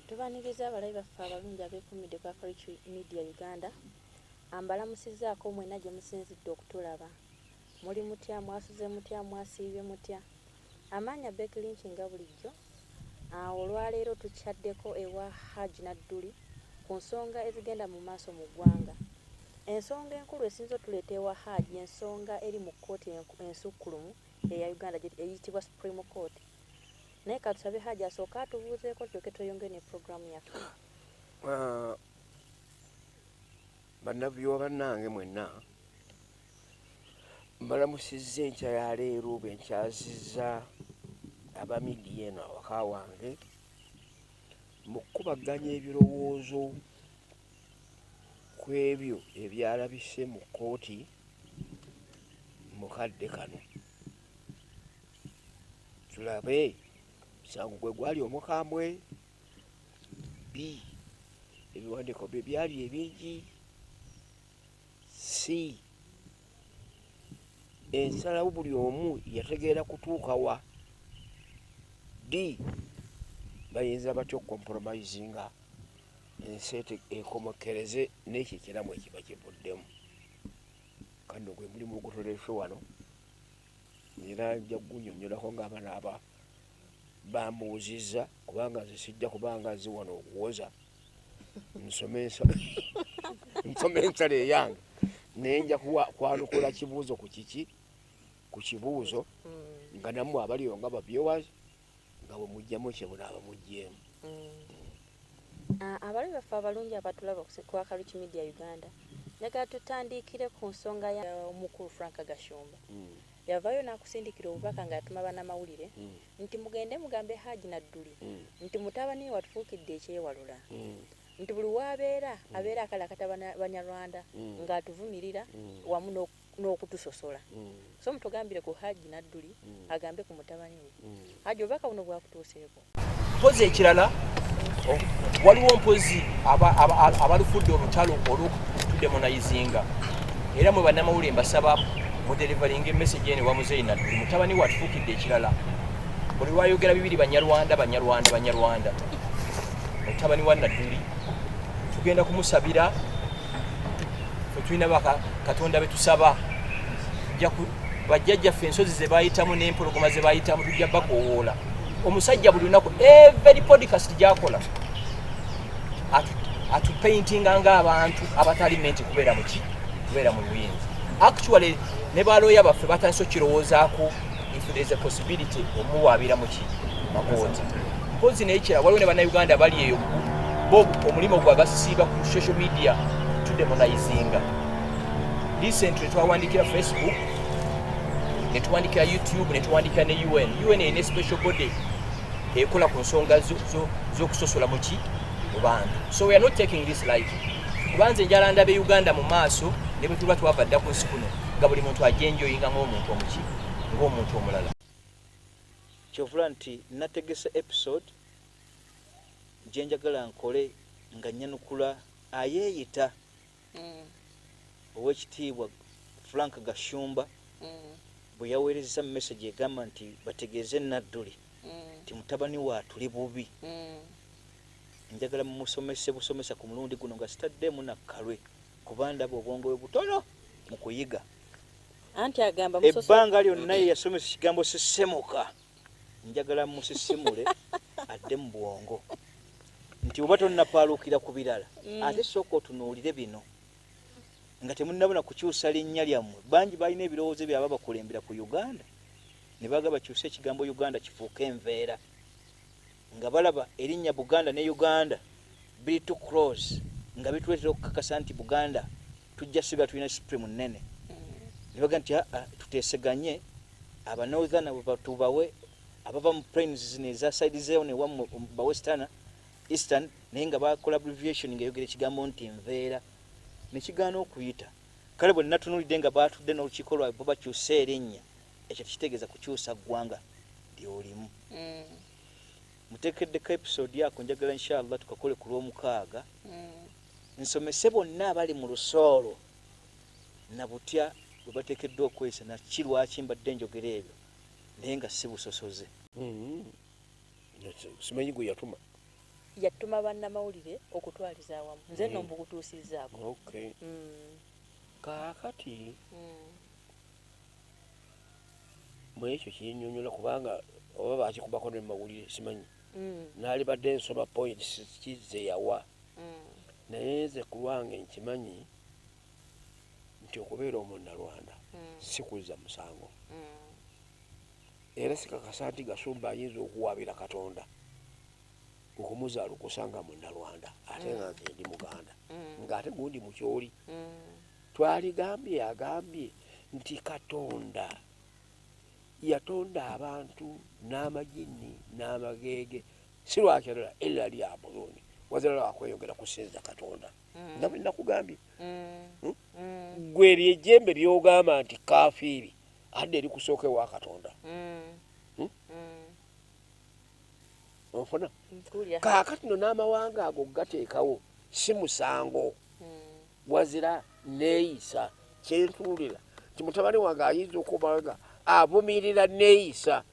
Tubaniriza abalabi baffe abalungi abeekuumidde ku Afaric Media Uganda. Ambalamusizzaako mwenna gye musinzidde okutulaba. Muli mutya, mwasuze mutya, mwasiibye mutya? Amaanya Becky Lynch nga bulijjo. Olwaleero tukyaddeko ewa Hajj Nadduli ku nsonga ezigenda mu maaso mu ggwanga. Ensonga enkulu esinze otuleeta ewa Hajj y'ensonga eri mu kkooti ensukkulumu eya Uganda eyitibwa Supreme Court. Naye katusabe Hajj asooke atubuuzeeko tulyoke tweyongere ne pulogulaamu yaffe. Bannabyuwa bannange mwenna mbalamusizza enkya ya leero bwe nkyazizza aba midiya eno awaka wange mu kukubaganya ebirowoozo ku ebyo ebyalabise mu kkooti mu kadde kano. Tulabe musango gwe gwali omukambwe, b ebiwandiiko bye byali ebingi, c ensalawo buli omu yategeera kutuuka wa, d bayinza batya okucompromisinga ensi ekomekkereze n'ekyo ekiramu ekiba kivuddemu. Kano gwe mulimu ogutuleese wano era nja kugunnyonnyolako ng'abanaaba bambuuzizza, kubanga nze sijja kubanga nze wano okuwoza nsome ensala eyange, naye nja kwanukula kibuuzo ku kiki ku kibuuzo nga nammwe abaliyo nga ba viewers nga bwe mugyamu kye munaaba muggyeemu. Abalabi baffe abalungi abatulaba ku Akaluki Media Uganda, njagala tutandikire ku nsonga ya omukulu Frank Gashumba. Yavaayo n'akusindikira obubaka ng'atuma bannamawulire nti mugende mugambe Hajj Nadduli nti mutabani we watufuukidde ekyewalula, nti buli w'abeera abeera akalakata Banyarwanda ng'atuvumirira wamu n'okutusosola. So mutugambire ku Hajj Nadduli agambe ku mutabani we. Hajj, obubaka buno bwakutuuseeko? Mpozi ekirala, waliwo mpozi abalufudde olutalo olw'okutudemonaizinga, era mwe bannamawulire mbasaba mudeliveringa emessage eno ewa Muzeeyi Nadduli. Mutabani we atufuukidde ekirala, buli lwayogera bibiri Banyarwanda, Banyarwanda, Banyarwanda. Mutabani wa Nadduli tugenda kumusabira, fe tulina Katonda betusaba, bajjajjaffe ensozi ze bayitamu n'empologoma ze bayitamu tujja bakoowoola. Omusajja buli lunaku every podcast gyakola atupaintinga ng'abantu abatali meant kubeera muki kubeera mu buyinza. Actually ne balooya baffe batandise okukirowoozaako if there is a possibility omuwaabira muki makooti. Mpozi n'ekirala, waliwo ne Bannayuganda bali eyo bo omulimu gwa basiiba ku social media tudemonizinga. Recently twawandikira Facebook, ne tuwandikira YouTube, ne tuwandikira ne UN. UN erina special body ekola ku nsonga z'okusosola muki mu bantu, so we are not taking this lightly, kuba nze njala ndabe Uganda mu maaso ne bwe tuba twava dda ku nsi kuno nga buli muntu ajenjoyinga ng'omuntu omuki ng'omuntu omulala. Kyovula nti nategese episode gyenjagala nkole nga nyanukula ayeeyita Owekitiibwa Frank Gashumba bwe yaweerezza message egamba nti bategeeze Nadduli nti mutabani we atuli bubi. Njagala mumusomese busomesa ku mulundi guno nga sitaddeemu nakkalwe, kuba ndaba obwongo bwe butono mu kuyiga. Anti agamba musoso. Ebbanga lyonna ye yasomesa ekigambo sisemuka, njagala musisimule adde mu bwongo nti oba tonnapaaluukira ku birala, ate sooka otunuulire bino nga temunnabona kukyusa linnya lyammwe. Bangi balina ebirowoozo byaba bakulembera ku Uganda ne baga bakyuse ekigambo Uganda kifuuke enveera, nga balaba erinnya Buganda ne Uganda biri too close, nga bituleetera okukakasa nti Buganda tujja sigala tulina supreme nnene. Ne baga nti aa, tuteeseganye aba northern tubawe abava mu plains zino eza side zeo ne wammwe ba western, eastern, naye nga bakola abbreviation ng'eyogera ekigambo nti nveera nekigaana okuyita. Kale bwe natunulidde nga baatudde n'olukiiko lwabwe bo bakyuse erinnya, ekyo tekitegeeza kukyusa ggwanga ly'olimu. Muteekeddeko episode ako, njagala inshallah tukakole ku Lwomukaaga, nsomese bonna abali mu lusoolo na butya bwe bateekeddwa okweyisa, naki lwaki mbadde njogera ebyo naye nga si busosoze. Simanyi gwe yatuma. Yatuma bannamawulire okutwaliza awamu, nze nno mbukutuusizzaako. Okay. Kaakati mwekyo kinyonyola, kubanga oba bakikubako ne mawulire simanyi. Naalibadde nsoma points kizze yawa, naye nze ku lwange nkimanyi nti okubeera omunnalwanda si kuzza musango, era sikakasa nti Gasumba ayinza okuwaabira Katonda okumuzaalukusa nga munnalwanda, ate nga nze ndi Muganda, ng'ate gundi mukyoli. Twaligambye agambye nti Katonda yatonda abantu n'amajinni n'amageege, si lwakirala illa liyabuduni, wazira lwakweyongera kusinza Katonda. Nga bwe nakugambye, gwe eryo ejjembe ly'ogamba nti kafiiri adde eri kusooka ewa Katonda. Onfuna? Nkuwulira. Kaakati no n'amawanga ago gateekawo si musango, wazira neeyisa. Kyentuulira nti mutabani wange ayinza okuba nga avumirira neeyisa,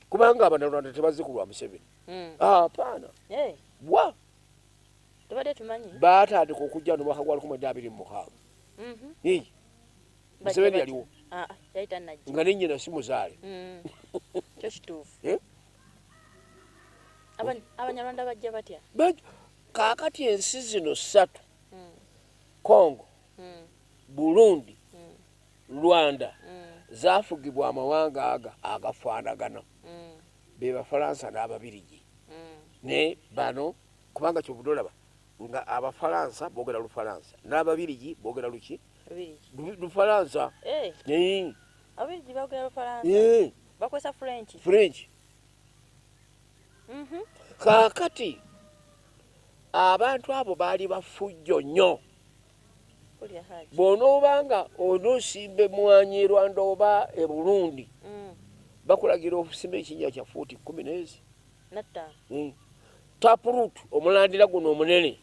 kubanga Abanyarwanda tebazze ku lwa Museveni. Apaana. Eh, wa tubadde tumanyi. Baatandika okujja no mwaka gwa 1926. Ee, Museveni yaliwo. Ah, ah, yali tannajja. Nga nennyina si muzaale. Kyo kituufu. Eh? Abanyarwanda bajja batya? Kaakati ensi zino ssatu, Congo, Burundi, Rwanda, zaafugibwa amawanga aga agafaanagana, be Bafalansa n'Ababirigi. Ne bano, kubanga kyobudde olaba nga Abafalansa boogera Lufalansa n'Ababirigi boogera luki? Lubirigi. Lufalansa. Eh, Eh, Ababirigi boogera Lufalansa? Eh, Bakozesa French? French. Kaakati abantu abo baali bafujjo nnyo. Kulya Haji. Bw'onoobanga onoosimba emmwanyi e Rwanda oba e Burundi, bakulagira okusima ekinnya kya fuuti 10 n'ezi Nattaano. Taproot, omulandira guno omunene,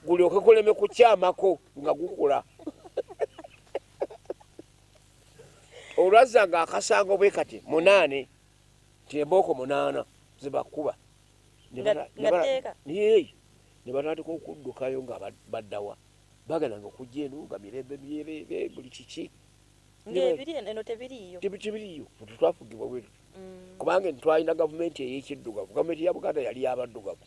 gulyoke kuleme kukyamako nga gukula. Olwazza nga akasango bwe kati munaane, nti embooko 8 zibakuba. Ne Nga tteeka? Yee. Ne batandika okuddukayo nga baddawa, bagendanga okujja eno nga mirembe myereere, buli kiki. Ng'ebiri eno tebiriiyo. Tebiriiyo, twafugibwa bwe tutyo. Kubanga twalina gavumenti ey'ekiddugavu. Gavumenti ya Buganda yali y'abaddugavu,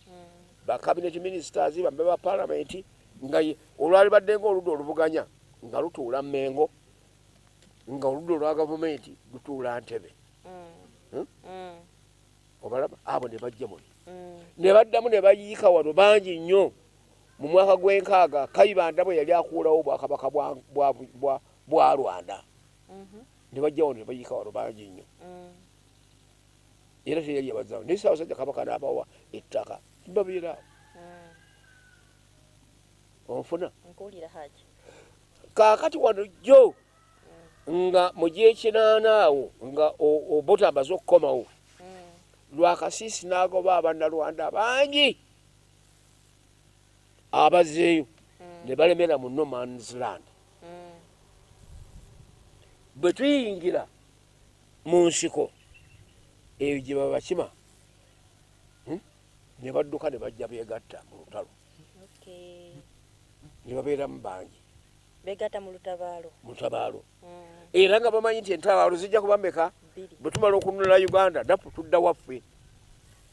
ba cabinet ministers, bambe ba palamenti, nga olwali badde nga oludda oluvuganya nga lutuula Mmengo, nga oludda olwa gavumenti lutuula Ntebe. Obalaba abo ne bajja muno, ne baddamu ne bayiika wano bangi nnyo mu mwaka gw'enkaaga, Kayibanda bwe yali akuulawo obwakabaka bwa Rwanda, ne bajja wano ne bayiika wano bangi nnyo, era teyali yabazaawo. Naye Ssaabasajja Kabaka n'abawa ettaka, babeera awo. Onfuna? Nkuwulira, Haji. Kaakati wano jjo nga mu gyekinaana awo nga Obote amaze okukomawo, Lwakasiisi n'agoba Abannalwanda bangi abazeeyo, ne balemera mu no man's land. Bwe tuyingira mu nsiko eyo gye babakima, Ne badduka ne bajja beegatta mu lutalo, ne babeeramu bangi. Begatta mu lutabaalo. Mu lutabaalo, era nga bamanyi nti entabaalo zijja kuba meka? Bbiri. Bwe tumala okununula Uganda, naffe tudda waffe.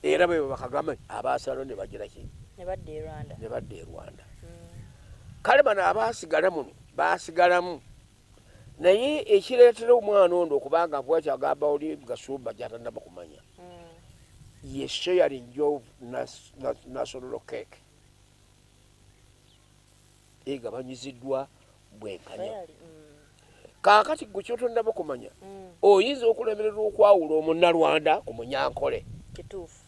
Era bwe Bakagame abaasalawo ne bagira ki? Ne badda e Rwanda. Ne badda e Rwanda. Kale bano abaasigala muno baasigalamu, naye ekireetera omwana ono okubanga bwatyo agamba oli Gasumba gyatannaba kumanya, ye sharing of national cake egabanyiziddwa bwenkanya. Bayali. Kaakati gwe kyotonnaba kumanya, oyinza okulemererwa okwawula Omunnalwanda ku Munyankole, Kituufu.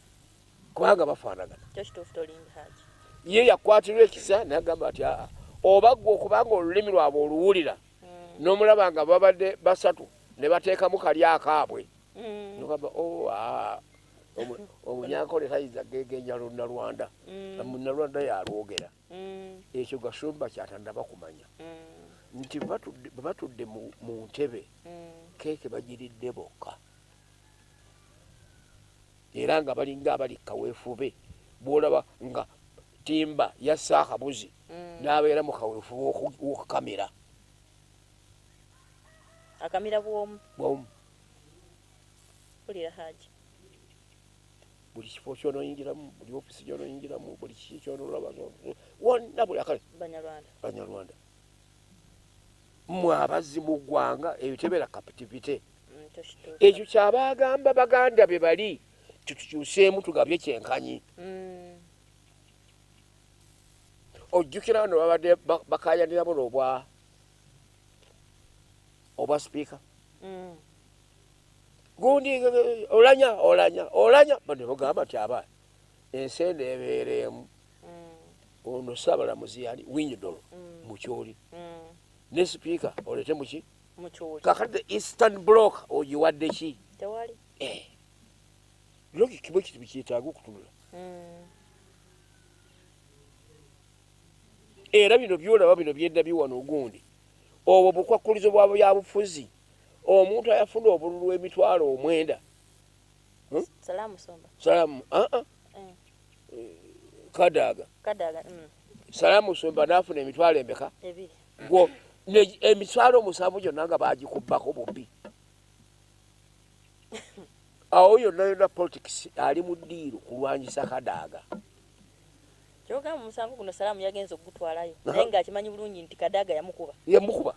kubanga bafaanagana. Kyo kituufu, tolimbi, Haji. Ye yakwatirwa ekisa nagamba nti aa, oba gwe okubanga olulimi lwabwe oluwulira, n'omulaba nga babadde basatu ne bateekamu kali akaabwe, nogamba, "Oh, aa, Omunyankole tayinza gegenya Lunnalwanda, Munnalwanda yalwogera." Ekyo Gasumba kyatannaba kumanya, nti bwe batudde mu ntebe, keeke bagiridde bokka, era nga balinga abali kaweefube. Bwolaba nga timba yassa akabuzi n'abeera mu kaweefube w'okukamira. Akamira bwomu. Bwomu. Mpulira Haji. Buli kifo kyonoyingiramu, buli ofisi gyonoyingiramu, buli kiki kyonoloba, wonna buli akale. Banyarwanda. Banyarwanda. Mmwe abazzi mu ggwanga eyo tebeera kapitivite. Ekyo kyabagamba baganda be bali tutukyuseemu tugabye kyenkanyi. Ojjukira bano babadde bakayanira buno obwa sipiika. Gundi olanya olanya olanya bano bagamba nti aba ensi eno ebeera emu. Ono Ssaabalamuzi yani Owiny-Dollo Mukyoli. Ne sipiika oleete muki? Mukyoli. Kakati the Eastern Bloc ogiwadde ki? Tewali. Logic bwe kiti kyetaaga okutunula. Era bino byolaba bino byendabye wano ogundi. Obwo bukwakkulizo bwa byabufuzi. Omuntu ayafuna obululu 90,000. Salamu Somba. Salamu, Kadaga. Kadaga. Salamu Somba n'afuna emitwalo emeka? 2. Gwo 70,000 gyonna nga baagikubbako bubbi. Awo yonna yonna politics ali mu ddiiru kulwanyisa Kadaga. Kyogamba omusango guno Salamu yagenze okugutwalayo naye ng'akimanyi bulungi nti Kadaga yamukuba. Yamukuba.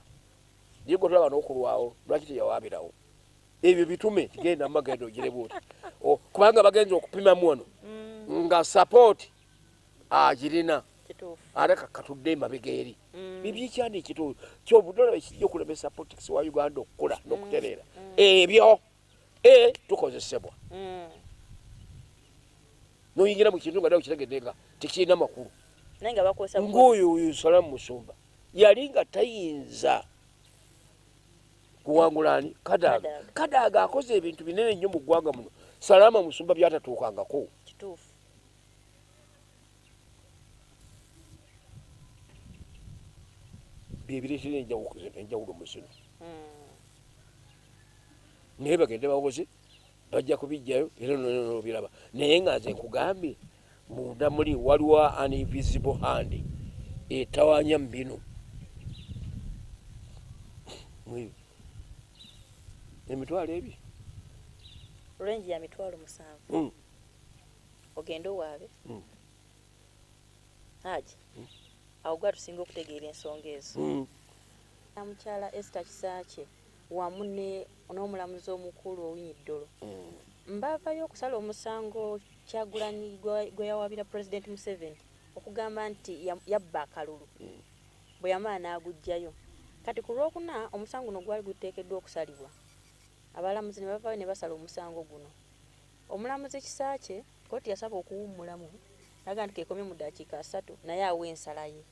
Ye gwe tolaba n'okulwawo lwaki teyawaabirawo? Ebyo bitume genda mu magendo ogire bw'oti. Kubanga bagenze okupimamu wano nga support agirina. Ate katudde emabega eri. Bibyo ekyana ekituufu ky'obudola ekijja okulemesa politics wa Uganda okukula n'okutereera. Ebyo tukozesebwa. N'oyingira mu kintu nga nawe kitegedde nga tekirina makulu. Naye nga bakozesa Ng'oyo oyo Salamu Musumba yali nga tayinza kuwangula ani? Kadaga. Kadaga akoze ebintu binene nnyo mu ggwanga muno. Salama Musumba byatatuukangako. Kituufu. Byebireetera enjawulo mu zino. Naye bagende bawoze bajja kubijjayo era n'obiraba. Naye nga nze nkugambye munda muli waliwo an invisible hand etawaanya mu bino. 200,000. Range ya 70,000. Ogende owaabe. Haji. Awo gwa tusinga okutegeera ensonga ezo. Mukyala Esther Kisaakye wamu n'omulamuzi omukulu Owiny-Dollo. Mbaavayo okusala omusango Kyagulanyi gwe yawaabira President Museveni okugamba nti yabba akalulu. Bwe yamala n'aguggyayo. Kati ku lwokuna omusango guno gwali guteekeddwa okusalibwa. Abalamuzi ne bavaayo ne basala omusango guno. Omulamuzi Kisaakye kkooti yasaba okuwummulamu n'agamba nti keekomye mu ddakiika 3 naye awe ensala ye.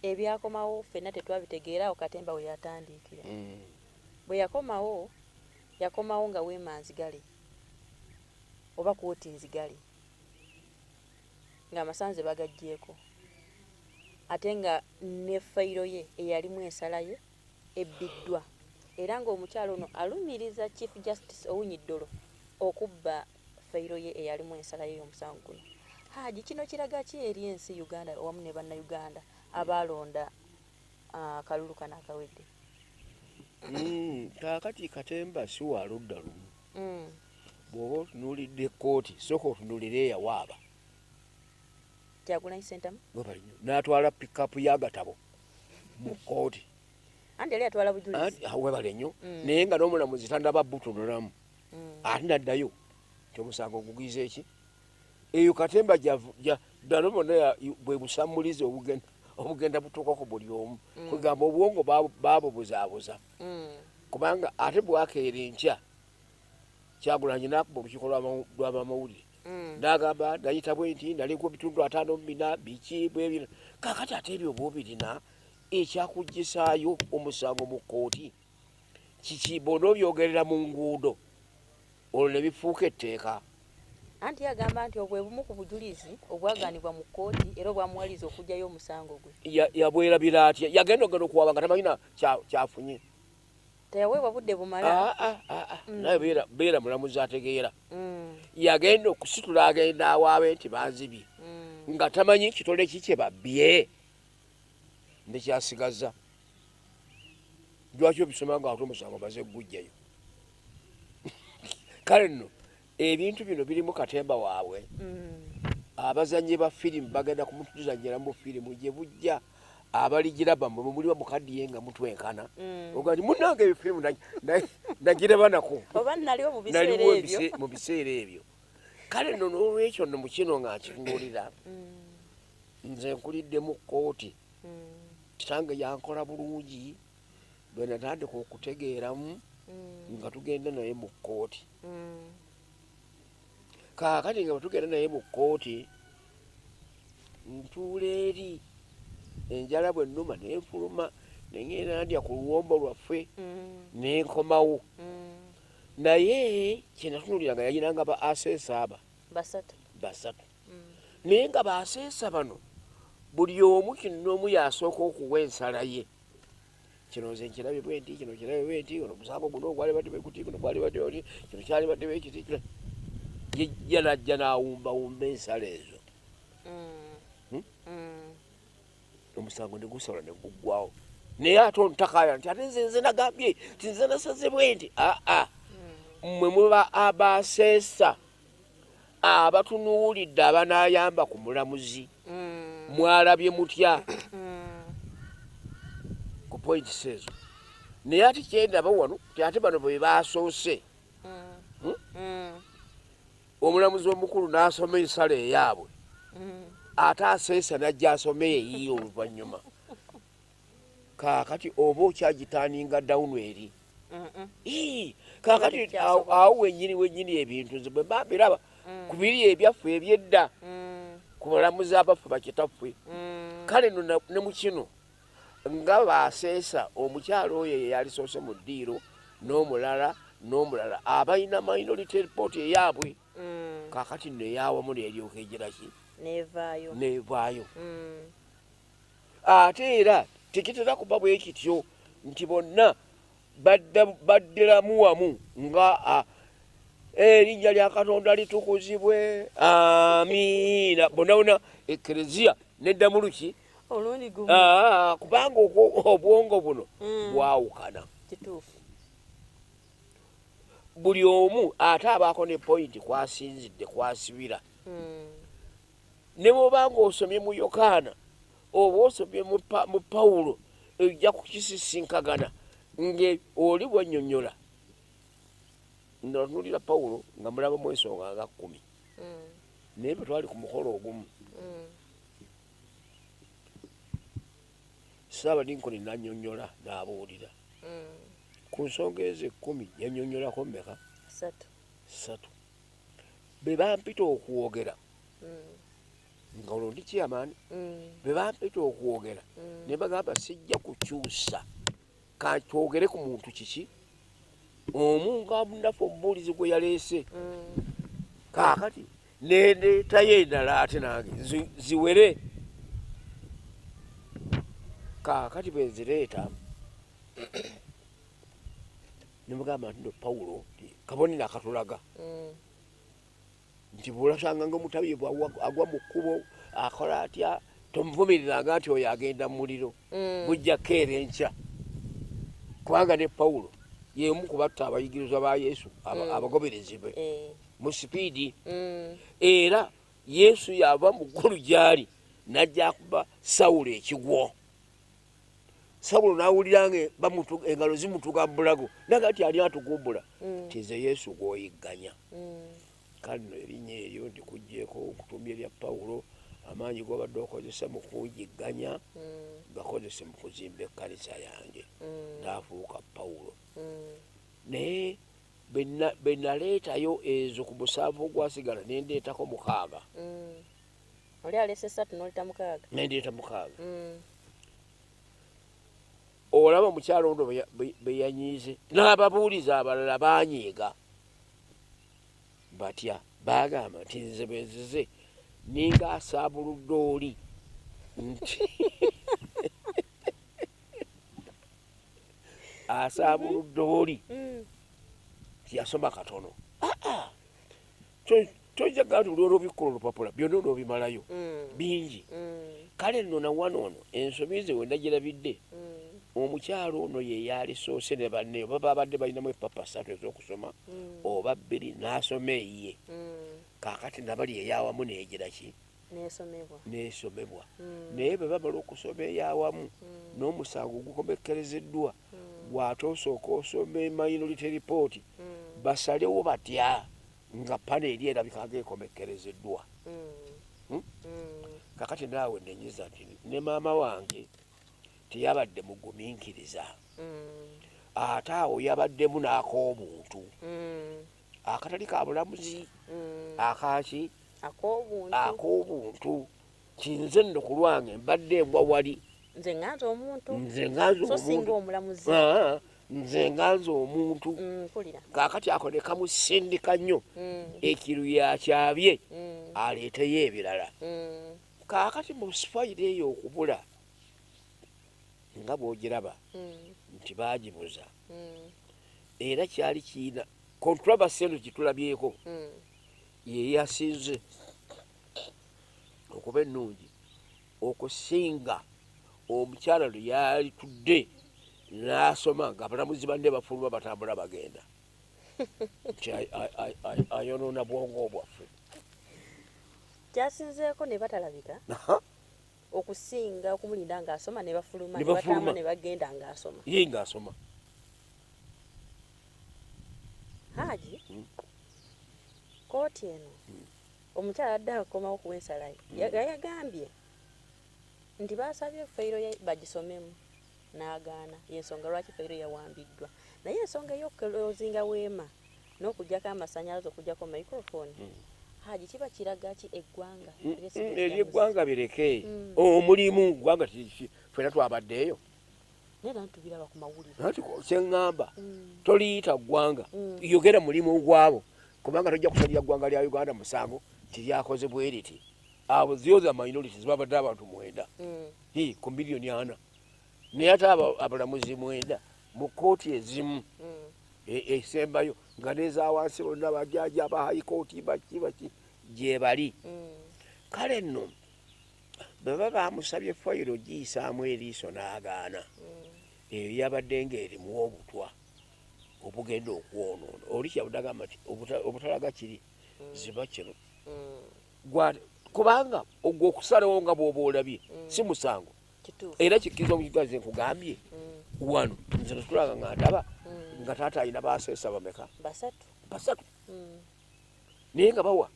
Ebyakomawo ffenna tetwabitegeera awo Katemba we yatandiikira. Bwe yakomawo, yakomawo nga weema nzigale oba kkooti nzigale ng'amasanze bagaggyeeko ate nga ne fayiro ye eyalimu ensala ye ebbiddwa era ng'omukyala ono alumiriza Chief Justice Owiny-Dollo okubba fayiro ye eyalimu ensala ye y'omusango guno. Haji, kino kiraga ki eri ensi Uganda wamu ne bannayuganda abaalonda akalulu kano akawedde? Kaakati Katemba si wa ludda lumu. Bw'oba otunuulidde kkooti, sooka otunuulire eyawaaba. Kyagulanyi Ssentamu? N'atwala pickup y'agatabo mu kkooti. Anti yali atwala bujulizi. Webale nnyo. Naye nga n'omulamuzi tannaba butunulamu. Ate n'addayo nti omusango gugwize ki? Eyo Katemba bano bonna bwe busammulizi obugenda butuuka ku buli omu. Kwegamba obwongo baabubuzaabuza. Kubanga ate bwakeera enkya Kyagulanyi n'akuba olukiiko lw'abamawulire. N'agamba nayita bwe nti naliko ebitundu 54 biki bwe bino. Kaakati ate ebyo bw'obirina ekyakuggyisaayo omusango mu kkooti kiki bw'onoobyogerera mu nguudo olwo ne bifuuka etteeka. Anti agamba nti obwo bumu ku bujulizi obwagaanibwa mu kkooti era obwamuwaliriza okuggyayo omusango gwe. Yabwerabira atya? Yagenda ogenda okuwaaba nga tamanyi na kyafunye. Teyaweebwa budde bumala. Ah, ah, ah, ah. Naye beera mulamuzi ategeera. Yagenda okusitula agenda awaabe nti banzibye, nga tamanyi kitole ki kye babbye nekyasigaza. Lwaki obisoma nga ate omusango maze gujjayo? Kale nno ebintu bino birimu katemba waabwe. Abazannyi ba firimu bagenda kumutuzannyira mu firimu gye bujja, abaligiraba mwe muliba mukaddiye nga mutwenkana, oga nti munnange eyo firimu nagiraba nako. Oba naliwo mu biseera naliwo ebyo. Mu biseera ebyo. Kale nno n'olwekyo nno mu kino nga nkitunulira, nze nkulidde mu kkooti. Kitange yankola bulungi bwe natandika okutegeeramu nga tugenda naye mu kkooti. Kaakati nga bwe tugenda naye mu kkooti, ntuula eri, enjala bwe nnuma nenfuluma nengenda ndya ku luwombo lwaffe, nenkomawo. Naye kyenatunulira nga yalinanga ba assessor aba basatu. Basatu. Naye nga ba assessor bano buli omu kinoomu yasooka okuwa ensala ye: kino nze nkirabye bwe nti, kino kirabye bwe nti, ono omusango guno gwali badde bwe guti, guno gwali badde bwe kino kyali badde bwe kiti, kino yejja najja n'awumbawumba ensala ezo. Hmm? Omusango ne gusobola ne guggwawo, naye ate ontakaya nti ate nze nagambye nti nze nasaze bwe nti. Aa, mmwe muba aba assessor abatunuulidde abanaayamba ku mulamuzi, mwalabye mutya ku points ezo? Naye ate kyendaba wano ti ate bano bwe basoose, Omulamuzi omukulu n'asoma ensala eyaabwe, ate assessor n'ajja asoma eyiye oluvannyuma. Kaakati oba okyagitaninga down eri. Ii, kaakati awo wennyini wennyini ebintu nze bwe mba mbiraba ku biri ebyaffe ebyedda ku balamuzi abaffe bakitaffe. Kale nno ne mu kino nga ba assessor, omukyalo oyo eyalisoose mu ddiiro n'omulala n'omulala abalina minority report eyaabwe, kaakati nno eyawamu neeryoka egira ki? Nevaayo. Nevaayo. Ate era tekitera kuba bwe kityo nti bonna baddiramu wamu nga erinnya lya Katonda litukuzibwe, amiina, bonna bonna ekereziya neddamu luki? Olundi gumu. Kubanga obwongo buno bwawukana. Kituufu. Buli omu ate abaako ne point kwasinzidde kwasibira. Ne bw'oba ng'osomye mu Yokaana oba osomye mu Pawulo, ojja kukisisinkagana nge oli bwennyonnyola. Natunulira Pawulo nga mulabamu ensonga nga 10, naye bwe twali ku mukolo ogumu, Saaba Lincoln nannyonnyola n'abuulira ku nsonga ezo 10, yannyonnyolako mmeka? Satu. Ssatu. Bwe bampita okwogera, nga olwo ndi chairman, bwe bampita okwogera ne bagamba sijja kukyusa, katwogere ku muntu kiki omu nga munnaffe omubuulizi gwe yaleese. Kaakati nendeetayo endala ate nange ziwere. Kaakati bwe nzireeta nemugamba nti no Pawulo kabonero akatulaga nti bw'olasanga nga omutabi agwa mu kkubo akola atya, tomuvumiriranga nti oyo agenda mu muliro, bujja keera enkya, kubanga ne Pawulo yemu ku batta abayigirizwa ba Yesu, abagoberezi be mu sipiidi. Era Yesu yava mu ggulu gy'ali n'ajja akuba Sawulo ekigwo, Sawulo n'awulira nga engalo zimutuga mu bulago, naga nti ani atugumbula? Ti nze Yesu gw'oyigganya. Kale nno erinnya eryo ndikuggyeeko okutumya erya Pawulo, amaanyi g'obadde okozesa mu kunjigganya gakozese mu kuzimba ekkanisa yange. N'afuuka Pawulo. Naye bwe naleetayo ezo ku 7 ogwasigala, ne ndeetako 6. Oli aleese ssatu n'oleta 6. Ne ndeeta 6. Olaba omukyalo ono bwe yanyiize n'ababuulizi abalala banyiiga batya? Bagamba nti nze bwe nzize ninga asaabuludde oli nti Asaabuludde oli tiyasoma katono. Tojja gamba nti buli olwobikkula olupapula byonna onoobimalayo, bingi. Kale nno nawano ono ensobi ze wenagirabidde, omukyalo ono ye yalisoose ne banne, oba babadde balinamu epapa ssatu ez'okusoma oba bbiri, n'asoma eyiye. Kaakati nabali eyawamu neegira ki? Nesomebwa. Nesomebwa. Naye bwe bamala okusoma eyawamu n'omusango gukomekkerezeddwa, gwate osooka osoma minority report, basalewo batya nga panel eri erabika ngaekomekkerezeddwa? Kakati naawe nenyiza nti ne maama wange teyabadde mugumiikiriza, ate awo yabaddemu n'ak'obuntu akatali ka bulamuzi, akaki? Ak'obuntu. Ak'obuntu. Kinze nno ku lwange mbadde mbwa wali. Nze nganze omuntu. Nze nganze So singa omuntu. Omulamuzi. Ah, nze nganze omuntu. Mpulira. Kaakati ako ne kamusindika nnyo ekiru yakyabye aleeteyo ebirala. Kaakati mu fayiro eyo okubula nga bw'ogiraba nti baagibuza, era kyali kiina controversy eno gitulabyeko ye yasinze okuba ennungi okusinga omukyala lwe yalitudde n'asoma nga abalamuzi banne bafuluma batambula bagenda, nti ayonoona bwongo bwaffe. Kyasinzeeko ne batalabika okusinga okumulinda ng'asoma ne bafuluma. Ne ne bafuluma. Batambula ne bagenda ng'asoma. Ye ng'asoma. Haji, kooti eno omukyala adde akomawo kuwa ensala ye. Yagambye nti basabye fayiro ye bagisomemu n'agaana, yensonga lwaki fayiro yawambiddwa. Naye ensonga ey'okuclosinga weema n'okuggyako amasannyalaze, okuggyako microphone, Haji, kiba kiraga ki eggwanga? Ebyeggwanga bireke. Omulimu ggwanga ffena twabaddeeyo. Naye era ntubiraba ku mawulire. Anti kyeŋŋamba, toliyita ggwanga, yogera mulimu gwabo, kubanga tojja kusalira ggwanga lya Uganda musango tiryakoze bwe riti. Abo the other minorities babadde abantu 9 Hi, ku miliyoni 4, naye ate abalamuzi 9 mu kooti ezimu esembayo nga nezawansi bonna bajaji aba high court baki baki gye bali. Kale nno bwe baba bamusabye fayiro giyisaamu eriiso n'agaana, eyo yabadde ng'erimu obutwa obugenda okwonoona. Oli kyabudde agamba nti obutalaga kiri ziba kino. Kubanga ogwo okusalawo nga bw'oba olabye si musango. Era kikkiriza omukigazi. Nkugambye wano nze natulanga nga ndaba nga taata alina baseesa bameka? Basatu. Basatu, naye nga bawa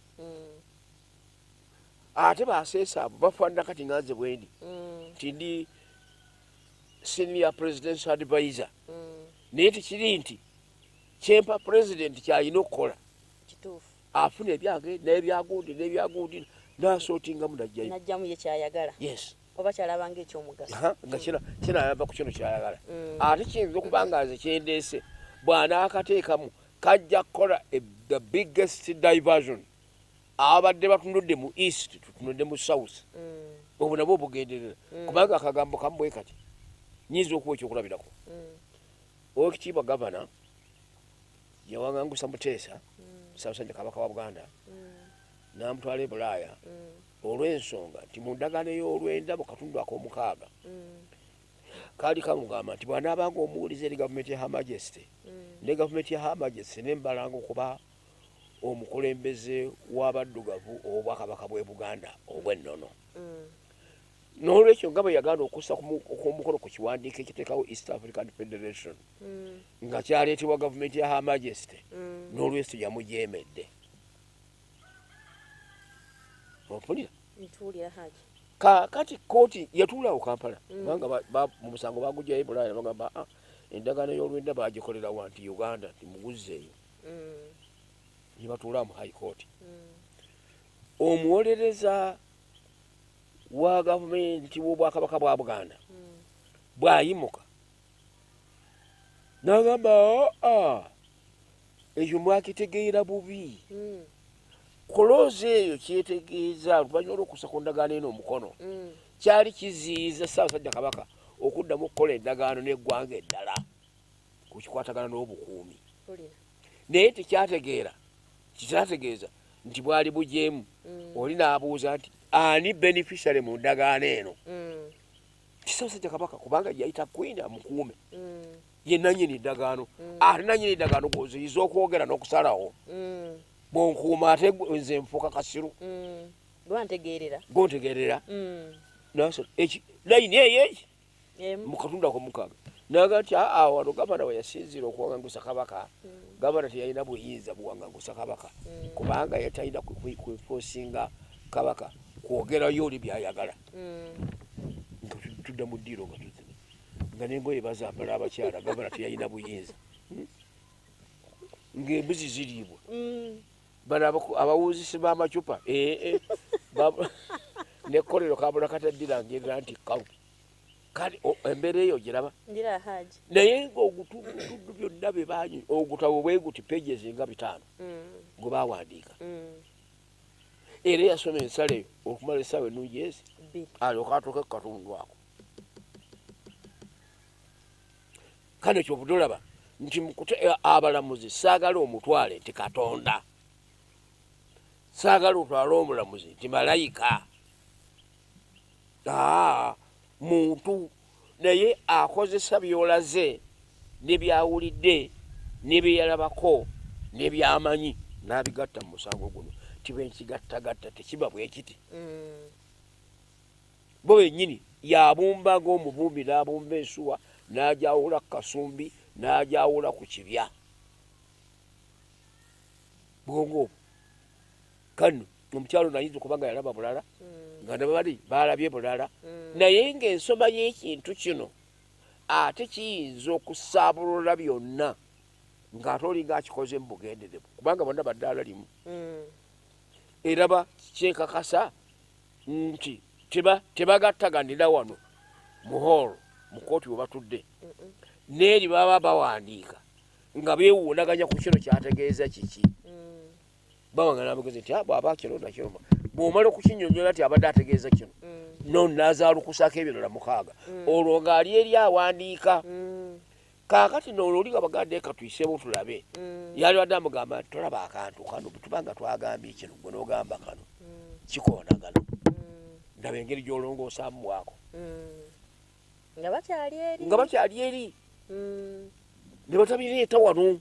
ate baseesa abo bafaanana kati nga nze bwendi nti ndi senior presidential advisor, naye tekiri nti kyempa president kyalina okukola. Afuna ebyange n'ebyagundi n'ebyagundi n'asortingamu najjayo. Najjamu ye kyayagala. Yes. Oba kyalabanga ekyomugaso. Aha, nga kinayamba ku kino kyayagala. Ate kiyinza okuba nga nze kyendeese bw'anaakateekamu kajja kukola the biggest diversion. Abadde batunudde mu east, tutunudde mu south. Obwo nabwo obugenderera, kubanga akagambo kamu bwe kati nyinza okuwa ekyokulabirako. Owekitiibwa gavana yawaŋŋangusa Muteesa, Ssaabasajja Kabaka wa Buganda, n'amutwala e Bulaaya olw'ensonga nti mu ndagaano ey'olwenda mu katundu ak'omukaaga kaali kamugamba nti bw'anaabanga omuwulize eri gavumenti ya Her Majesty ne gavumenti ya Her Majesty nembalanga okuba omukulembeze w'abaddugavu ow'obwakabaka bw'e Buganda obw'ennono. N'olwekyo nga bwe yagaana okussa omukono ku kiwandiiko ekiteekawo East African Federation nga kyaleetebwa gavumenti ya Her Majesty, n'olwekyo yamujeemedde. Ompulira? Ntuulira, Haji. Kaakati kooti yatuulaawo Kampala, kubanga mu musango bagugyayo e Bulaaya, bagamba, "Ah, endagaano y'olwenda bagikolera wa?" Nti Uganda, nti muguzzeeyo. Ne batuula mu high court. Omuwolereza wa gavumenti w'obwakabaka bwa Buganda bw'ayimuka n'agamba, aa, ekyo mwakitegeera bubi. Clause eyo kyetegeeza oluvannyuma lw'okussa ku ndagaano eno omukono, kyali kiziyiza Ssaabasajja Kabaka okuddamu okukola endagaano n'eggwanga eddala. Ku kikwatagana n'obukuumi, naye tekyategeera, kikyategeeza nti bwali bujeemu. Oli n'abuuza nti ani beneficiary mu ndagaano eno? Ssaabasajja Kabaka, kubanga yayita Queen amukuume. Ye nanyini ndagaano, ate nanyini ndagaano gwoziyiza okwogera n'okusalawo. Bwonkuuma ate nze nfuuka kasiru. Gwantegeerera. Gontegeerera. Layini eyo eki mu katundu ako mukaaga naga nti aa, wano gavana we yasinziira okuwangangusa Kabaka. Gavana teyalina buyinza buwangangusa Kabaka, kubanga ye talina kwenforcinga Kabaka kwogerayo oli byayagala. Nga tudda mu ddiiro, nga tuzina, nga n'engoye bazambala abakyala. Gavana teyalina buyinza. Ng'embuzi ziriibwa. Bano abawuzisi b'amacupa, ee, nekkolero kabula kataddira nti kawu. Kale embeera eyo giraba. Ngira, Haji. Naye ng'ogutundutundu byonna bye banyi ogutabo bwe guti, pages nga 5 gwe bawandiika. Era yasoma ensala eyo okumala essaawa ennungi ezi 2. Alyoka atuuke ku katundu ako. Kale kyobudde olaba nti abalamuzi, saagala omutwale nti Katonda, saagala otwale omulamuzi nti malayika. Aa, muntu, naye akozesa byolaze ne byawulidde ne byeyalabako ne byamanyi n'abigatta mu musango guno. Tibe nkigattagatta tekiba bwe kiti. Bo bennyini yabumba ng'omubumbi n'abumba ensuwa, n'ajawula ku kasumbi, n'ajawula ku kibya. Bwongo obwo kano omukyalo nayinza okuba nga yalaba bulala, nga nabali balabye bulala, naye ng'ensoma y'ekintu kino ate kiyinza okusaabulula byonna, ng'ate olinga akikoze mu bugenderevu, kubanga bonna baddaala limu. Eraba kyenkakasa nti tebagattaganira wano mu hall mu kooti we batudde, n'eri baba bawandiika nga beewuunaganya ku kino kyategeeza kiki. Bawangana amagezi nti, "Ah, bw'aba kino nakino, bw'omala okukinnyonnyola nti abadde ategeeza kino, no n'azaalukusaako ebirala 6, olwo ng'ali eri awandiika." Kaakati noolwo oli nga baganda, eka tuyiseemu tulabe. Yali badde amugamba nti tolaba akantu kano, tubanga twagambye kino, gwe n'ogamba kano, kikoonagana. Ndaba engeri gy'olongoosaamu bwako. Nga bakyali eri. Nga bakyali eri, ne batabireeta wano.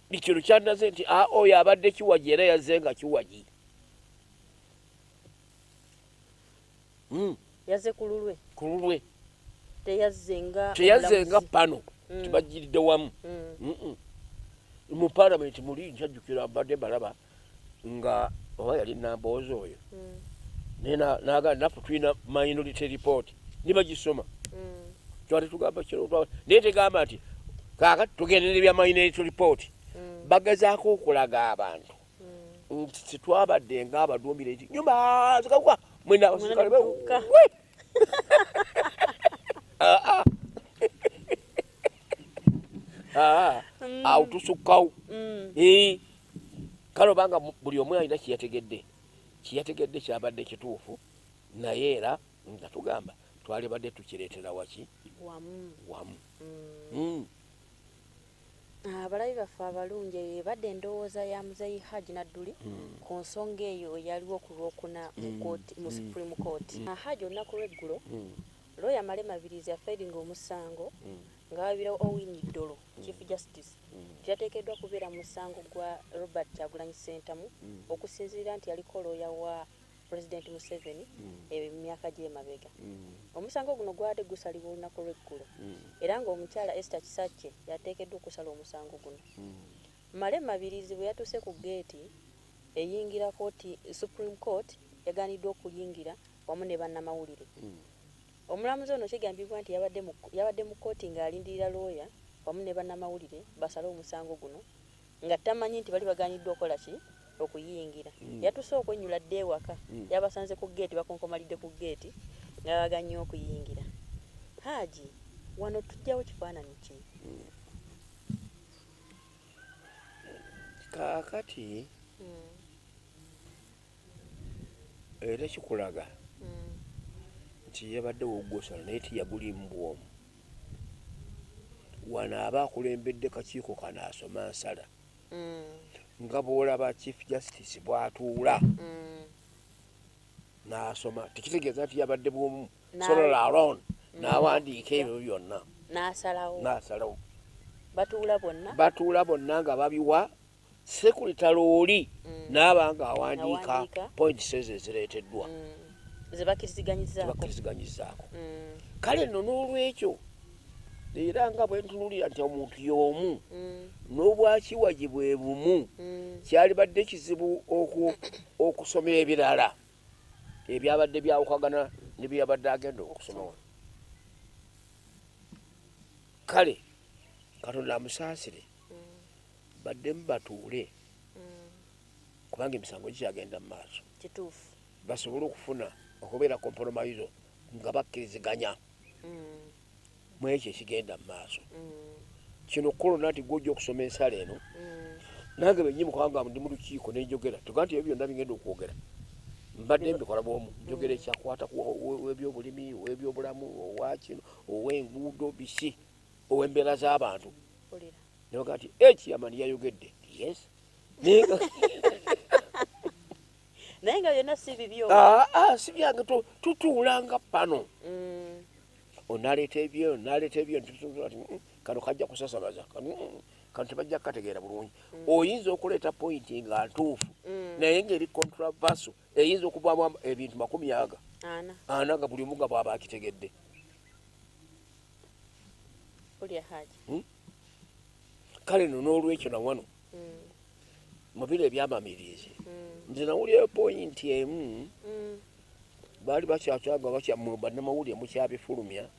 Kino kyandaze nti a oyo abadde kiwagi, era yazze nga kiwagi. Yazze ku lulwe. Ku lulwe. Teyazze nga Teyazze nga omulamuzi. pano tebajjiridde wamu. Mu palamenti muli nkyajjukira mbadde balaba nga oba yali Namboozi oyo, naye n'agamba naffe tulina minority report, ne bagisoma. Twali tugamba kino, naye tegamba nti kaakati tugendera bya minority report. Bagezaako okulaga abantu nti tetwabadde ng'abaduumire nti nyumba zikagwa mwena abasirikale. Mwena mutuuka. We! Ah, ah. Ah, awo tusukkawo. Eh, kale obanga buli omu alina kyeyategedde, kyeyategedde kyabadde kituufu, naye era nga tugamba twalibadde tukireetera waki? Wamu. Wamu. Abalabi baffe abalungi, eyo ebadde endowooza ya Muzeeyi Haji Nadduli ku nsonga eyo eyaliwo ku Lwokuna mu kooti, mu Supreme Court. Haji, olunaku lw'eggulo, looya Male Mabirizi yafilinga omusango nga babira Owiny Dollo, Chief Justice, teyateekeddwa kubeera mu musango gwa Robert Kyagulanyi Ssentamu, okusinziira nti yaliko looya wa President Museveni emyaka gy'emabega. Omusango guno gwabadde gusalibwa olunaku lw'eggulo, era ng'omukyala Esther Kisakye yateekeddwa okusala omusango guno. Male Mabirizi bwe yatuuse ku geeti eyingira kooti, Supreme Court, yaganiddwa okuyingira wamu ne bannamawulire. Omulamuzi ono kigambibwa nti yabadde mu kkooti ng'alindirira looya wamu ne bannamawulire basale omusango guno, nga tamanyi nti bali baganiddwa okukola ki? Okuyingira. Yatuuse okwennyula dda ewaka, yabasanze ku geeti bakonkomalidde ku geeti nga baganye okuyingira. Haji, wano tujjawo kifaananyi ki? Kaakati era kikulaga nti yabadde wogwosala, naye teyagulimu bwomu. Wano aba akulembedde kakiiko kano asoma nsala. Nga bw'olaba Chief Justice bw'atuula n'asoma, tekitegeeza nti yabadde bwomu solely alone n'awandiika ebyo byonna n'asalawo. N'asalawo. Batuula bonna. Batuula bonna nga babiwa secretary oli n'aba nga awandiika Awandiika. points ezo ezireeteddwa Ze bakkiriziganyizaako. Tebakkiriziganyizaako. Kale nno n'olwekyo era nga bwe ntunuulira nti omuntu y'omu n'obwakiwagi bwe bumu, kyalibadde kizibu okusoma ebirala ebyabadde byawukagana ne byabadde agenda okusoma wano. Kale Katonda amusaasire, baddemu batuule, kubanga emisango gikyagenda mu maaso, basobole okufuna okubeera compromise nga bakkiriziganya mu ekyo ekigenda mu maaso. Kino kolona nti gwojja okusoma ensala eno, nange bennyini kubanga ndi mu lukiiko nenjogera tuga nti ebyo byonna bigenda okwogera mbadde mbikola bwomu, njogera ekyakwata ku ow'ebyobulimi, ow'ebyobulamu, owakino, ow'enguudo, biki, ow'embeera z'abantu. Mpulira. Nebaga nti ekiyamani yayogedde, yes, naye Naye nga byonna si bibyo. Aa, si byange. Tutuulanga pano, onaleeta ebyo, naleeta ebyo, ntutuula nti, kano kajja kusasamaza kano, kano tebajja kukategeera bulungi." Oyinza okuleeta point nga ntuufu, naye ng'eri controversial, eyinza okuvaamu ebintu makumi aga ana ana, nga buli omu nga bw'aba akitegedde. Mpulira, Haji. Kale nno n'olwekyo nawano mu biro ebyamamirizi nze nawulirayo point emu. Baali bakyakyanga bakyammwe bannamawulire mukyabifulumya.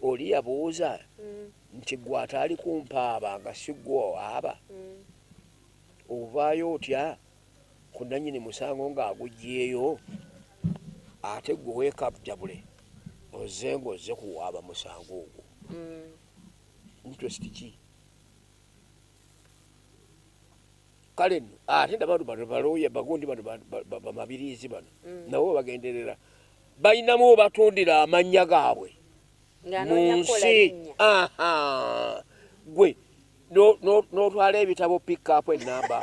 Oli yabuuza nti gwe ataali kumpaaba nga si gwe owaaba, ovaayo otya ku nannyini musango ng'aguggyeeyo, ate gwe weekabjabule ozze ng'ozze kuwaaba musango ogwo? Interest ki? Kale nno ate nabano bano balooya bagundi bano bamabirizi bano nabo bagenderera balinamu obatundira amannya gaabwe mu Ng'anoonya kukola nsi. linnya. Aha. Gwe n'otwala ebitabo, pick up enamba.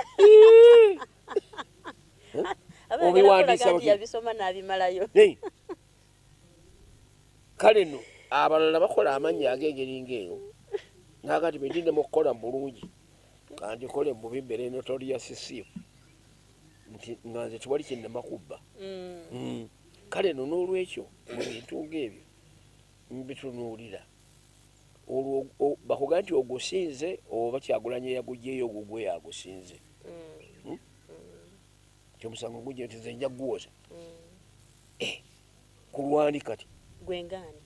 Aba ayagala Obiwandiisa kulaga nti yabisoma n'abimalayo. Hey. Kale nno abalala bakola amannya ag'engeri ng'eyo, naga ti bwendinemu okukola mu bulungi, kandikole mu bubi, mbeere notorious thief, nti nga nze tewali kyennema kubba. Kale nno n'olwekyo mu bintu ng'ebyo mbitunuulira, olwo bakuga nti ogusinze oba Kyagulanye yaguggyeyo, ogugwe yagusinze. Kyomusango gujje nti nze nja guwoza. Eh, kulwani kati? Gwe ngaani?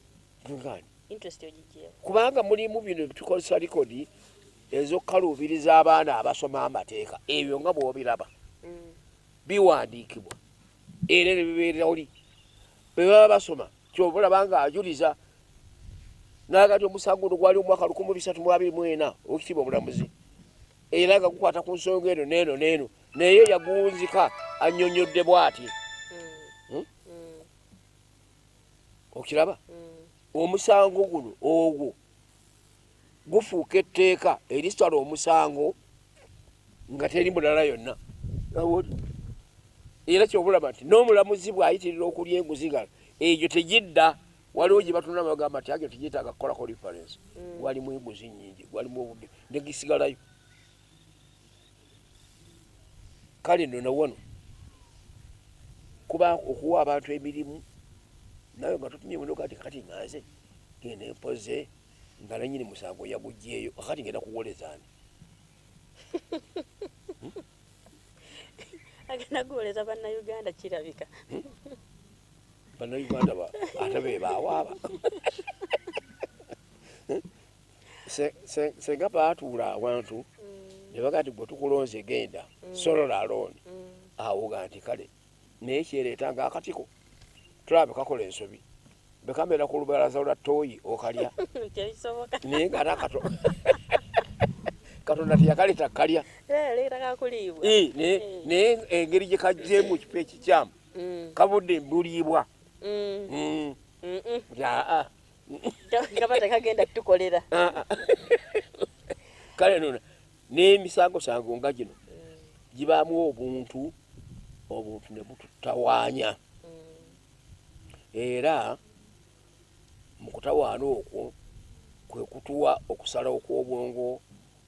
Ngaani? Interest ogigyewo. Kubanga mulimu bino tukozesa likodi ez'okukaluubiriza abaana abasoma amateeka. Ebyo nga bw'obiraba biwandiikibwa era ne bibeera oli bwe baba basoma. Kyova olaba nga ajuliza naga ti omusango guno gwali omwaka 1324, owekitiibwa omulamuzi, era nga gukwata ku nsonga eno neeno neeno, naye yagunzika annyonnyodde bw'ati. Hmm? Okiraba omusango guno ogwo gufuuka etteeka erisala omusango nga teri mulala yonna. Awo era kyobulaba nti n'omulamuzi bw'ayitirira okulya enguzi nga egyo tegidda, waliwo gye batunula bagamba nti agyo tegyetaaga kukolako reference, gwalimu enguzi nnyingi, gwalimu obubbi, negisigalayo. Kale nno nawano kuba okuwa abantu emirimu nawe nga totumye muno kati kati nganze genda empoze nga nanyini musango yaguggyeeyo, akati ngenda kuwoleza ani? Agenda kuwoleza Bannayuganda kirabika. Bannayuganda ate be bawaaba. Senga baatuula awantu ne bagaa nti gwe tukulonze genda solola alone, awo ga nti kale, naye kyereeta nga akatiko tulaba bekakola ensobi, bekamera ku lubalaza lwa ttooyi okalya. Tebisoboka. Naye nga ate akato Katonda teyakaleeta kalya. Leeta kakuliibwa. Eh, naye engeri gye kajjeemu mu kifo ekikyamu, kavudde mbuliibwa. Nti aa, Kaba tekagenda tukolera. Kale nona n'emisangosango nga gino gibaamu obuntu, obuntu ne bututawaanya. Era mu kutawaana okwo kwe kutuwa okusalawo kw'obwongo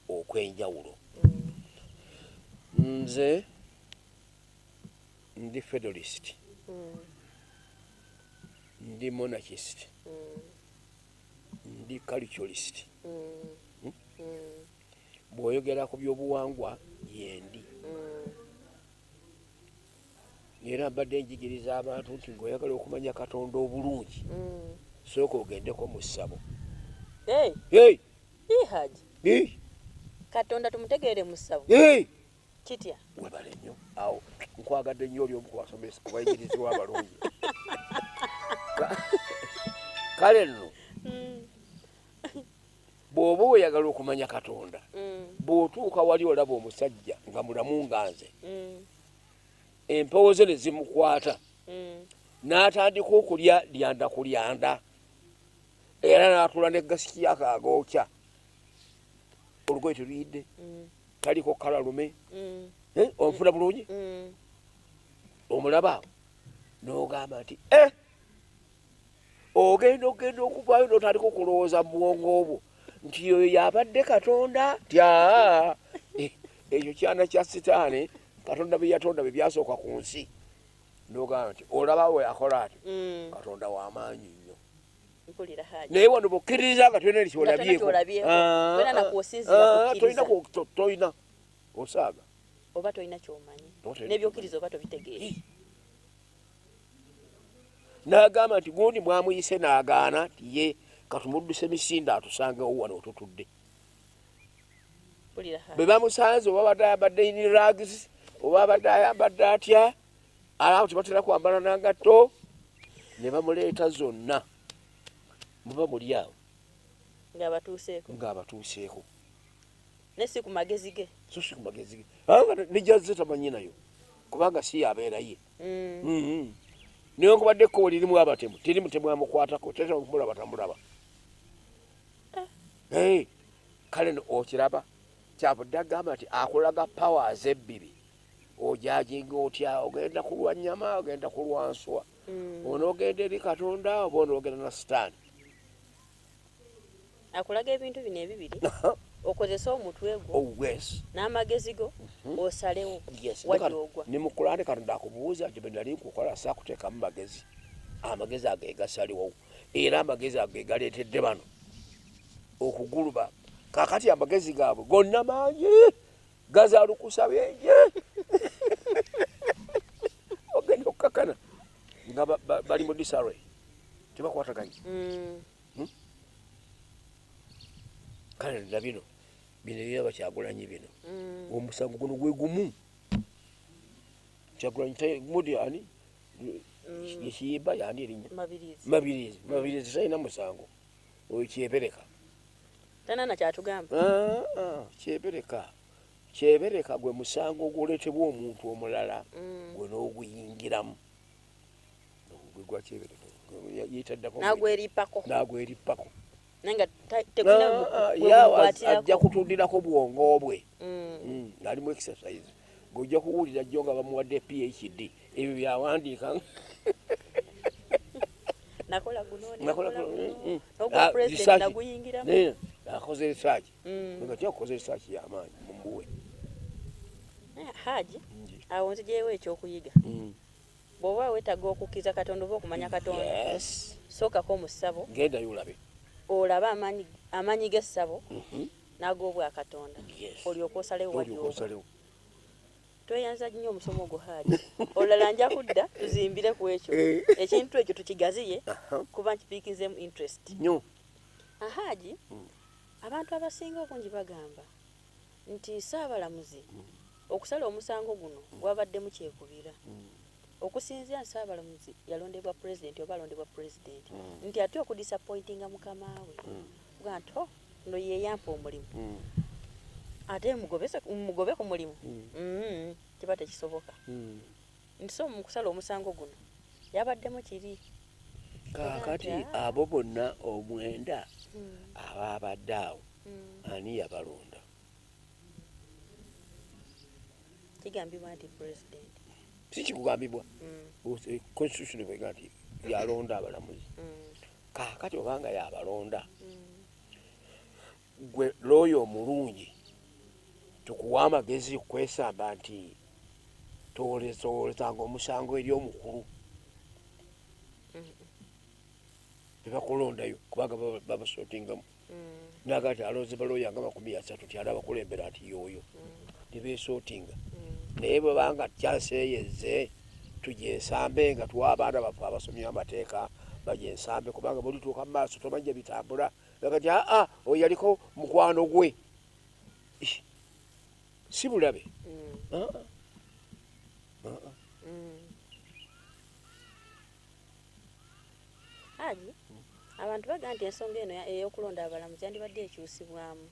okw'enjawulo. Nze ndi federalist, ndi monarchist, ndi culturalist. Bw'oyogera ku byobuwangwa yendi. Era mbadde njigiriza abantu nti ng'oyagala okumanya Katonda obulungi, sooka ogendeko mu ssabo. Hey, Hey! Ii Haji. Hey! Katonda tumutegeere mu ssabo. Hey! Kitya? Webale nnyo. Awo nkwagadde nnyo, oli omu ku basomesa, ku bayigirizibwa abalungi. Kale nno bw'oba oyagala okumanya Katonda, bw'otuuka wali olaba omusajja nga mulamu nga nze, empewo ze ne zimukwata, n'atandika okulya lyanda ku lyanda, era n'atula ne gasiki yako agookya, olugoye teruyidde, taliko kalalume. Onfuna bulungi? Omulaba awo n'ogamba nti eh, ogenda ogenda okuvaayo n'otandika okulowooza mu bwongo bwo nti oyo yabadde Katonda tya. Ekyo kyana kya Sitaane. Katonda bye yatonda bye byasooka ku nsi, n'ogamba nti olaba we akola ati, Katonda w'amaanyi nnyo. Mpulira, Haji. Naye wano bw'okkiririza nga tolina Nga tolina kyolabyeko, kyolabyeko. Tolina nakw'osinziira kukkiriza. Tolina tolina osaaga. Oba tolina kyomanyi. Oba tolina. N'ebyokkiriza oba tobitegeera. N'agamba nti gundi mwamuyise n'agaana nti ye katumudduse misinde atusangewo wano otutudde. Mpulira, Haji. Bwe bamusanze, oba abadde ayambadde in rags oba abadde ayambadde atya, alabo tebatera kwambala nangatto, ne bamuleeta zonna, muba muli awo. Ng'abatuuseeko. Ng'abatuuseeko. Ne si ku magezi ge. So si ku magezi ge, anga nejazze tamanyi nayo, kubanga si yabeera ye. Newankubadde ekkobo lirimu abatemu, teri mutemu amukwatako, tetera okumulaba, tamulaba. Hey, kale no okiraba kyavudde agamba nti akulaga powers ebbiri, ojajinga otya? Ogenda kulwa nyama, ogenda kulwa nswa, onoogenda eri Katonda oba onoogenda na Sitaani? Akulaga ebintu bino ebibiri, okozese omutwe gwo Oh yes. n'amagezi go, osalewo Yes. wajogwa. Ne mu Kulaani Katonda akubuuza nti bwe nali nkukola saakuteekamu magezi? Amagezi ago egasaliwo, era amagezi ago egaleetedde bano okuguluba. Kakati amagezi gaabwe gonna mangi gazaalukusa bingi, ogenda okukakana nga bali mu disarray, tebakwataganye. Kale na bino bino ebyaba Kyagulanyi bino, omusango guno gwe gumu. Kyagulanyi mudi ani ekiyimba yani erinnya? Mabirizi. Mabirizi. Mabirizi talina musango oyo, kyebereka. Tanana kyatugamba. Ah, ah, kyebereka, kyebereka gwe musango oguleetebwa omuntu omulala, gwe n'oguyingiramu, gwe gwa kyebereka yetaddako. Nagweripako. Nagweripako. Naye nga tegulina Ah, gwe ye gukwatirako. ajja kutundirako bwongo bwe. Alimu exercise, ng'ojja kuwulira jjo nga bamuwadde PhD, ebyo byawandiika. Nakola guno, Nakola nakola guno, guno. mm. N'ogwa Ah, president research. naguyingiramu. Naye akoze research, nga kyakukoze research y'amaanyi mumuwe. Naye Haji, awo nzijeewo ekyokuyiga. Bw'oba weetaaga okukkiriza Katonda oba okumanya Katonda, sookako mu ssabo. Gendayo olabe. Olabe amaanyi g'essabo n'ag'obwakatonda, olyoke osalewo Olyoke wajooba. osalewo. Tweyanza nnyo omusomo ogwo, Haji. Olulala nja kudda tuzimbire ku ekyo. Ekintu ekyo tukigaziye, kuba nkipiikinzeemu interest. Nnyo. Haji, abantu abasinga obungi bagamba nti Ssaabalamuzi okusala omusango guno gwabaddemu kyekubira, okusinziira nti Ssaabalamuzi yalondebwa pulezidenti oba alondebwa pulezidenti, nti ate okudisappointinga mukama we, kuga nti oh, no ye yampa omulimu, ate mugobe ku mulimu, kiba tekisoboka. Nti so mu kusala omusango guno yabaddemu kiri. Kaakati Era- abo bonna omwenda abaabadde awo, ani yabalonda? Kigambibwa nti president. Si kikugambibwa, constitution bwega nti yalonda abalamuzi. Kaakati obanga yabalonda, gwe looya omulungi tukuwa amagezi kwesamba nti towolezanga omusango eri omukulu tebakulondayo, kubanga babasortingamu. Naga nti alonze balooya nga 30, ti alabakulembera nti yoyo tebesortinga. Naye bwebanga chance eyeze, tugyesambe nga tuwa abaana baffe abasomye amateeka bagyensambe, kubanga bulituuka mu maaso tomanya bitambula. Kati aa, oyo yaliko mukwano gwe. Ih, si bulabe. Ah, ah. Haji, abantu baga nti ensonga eno ey'okulonda abalamuzi yandibadde ekyusibwamu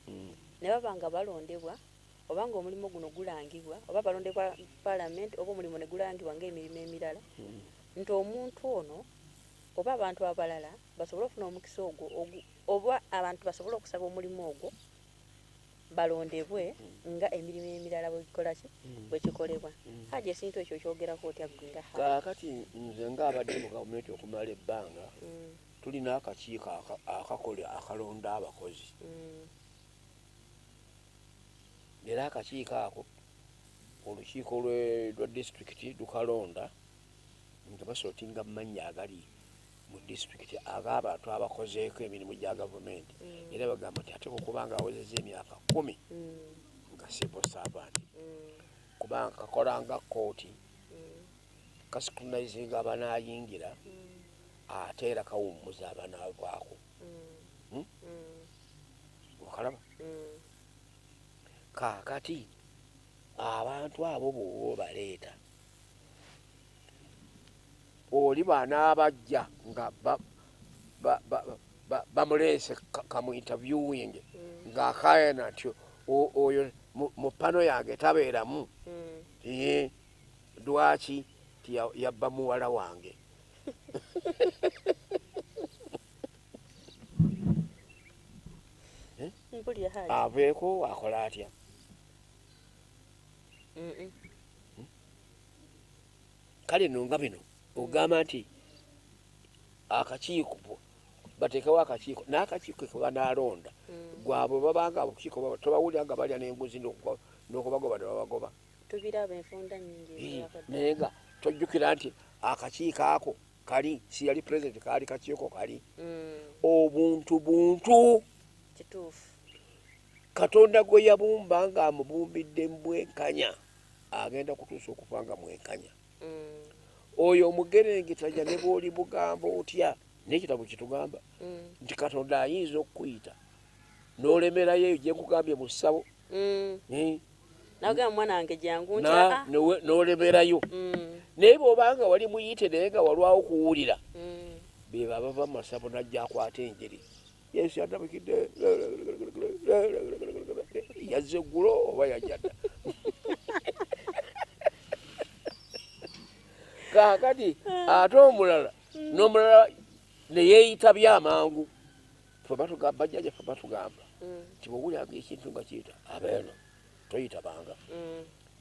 ne baba nga balondebwa, oba nga omulimu guno gulangibwa, oba balondebwa parliament, oba omulimu ne gulangibwa ng'emirimu emirala, nti omuntu ono oba abantu abalala basobole okufuna omukisa ogwo, oba abantu basobole okusaba omulimu ogwo balondebwe nga emirimu emirala bwegikola ki, bwekikolebwa. Haji, ekintu ekyo okyogerako otya ggwe nga Haji? Kaakati nze ng'abadde mu gavumenti okumala ebbanga, tulina akakiiko akakola akalonda abakozi. Era akakiiko ako, olukiiko lwa disitulikiti lukalonda nga basortinga mu mannya agali mu disitulikiti ag'abantu abakozeeko emirimu gya gavumenti. Era bagamba nti ate okubanga awezezza emyaka 10 nga civil servant, kubanga kakola nga kooti, kascrutinizinga abanaayingira, ate era kawummuza abanaavaako. Okalaba? Kaakati abantu abo bw'oba obaleeta, oli bw'anaabajja nga bamuleese kamu interviewing, ng'akaayana nti oyo mu panel yange tabeeramu. Ye lwaki ti yabba muwala wange? Mpulira, Haji. Aveeko akola atya? Kale nno nga bino ogamba nti akakiiko bateekewo akakiiko, n'akakiiko ke banaalonda gwabwe babanga obukiiko tobawulira nga balya n'enguzi n'okubagoba ne babagoba. Tubiraba enfunda nnyingi ezirako ddala. Naye nga tojjukira nti akakiiko ako kali si yali president, kaali kakiiko kali. Obuntu buntu. Kituufu. Katonda gwe yabumba ng'amubumbidde mu bwenkanya, agenda kutuusa okufa nga mwenkanya. Oyo omugerengetanya ne bw'oli bugamba otya, n'ekitabo kitugamba nti Katonda ayinza okukuyita n'olemerayo eyo gye nkugambye mu ssabo. Nagamba mwana wange jangu nti "Ah, N'olemerayo. Naye bw'obanga wali muyite naye nga walwawo kuwulira, beba abava mu masabo najja akwata enjiri, Yesu yandabikidde, yazze eggulo oba yajja dda. Kaakati ate omulala n'omulala neyeeyitabya amangu. Fe batugamba, bajjajja ffe batugamba nti bwowuliranga ekintu nga kiyita abeeno, toyitabanga.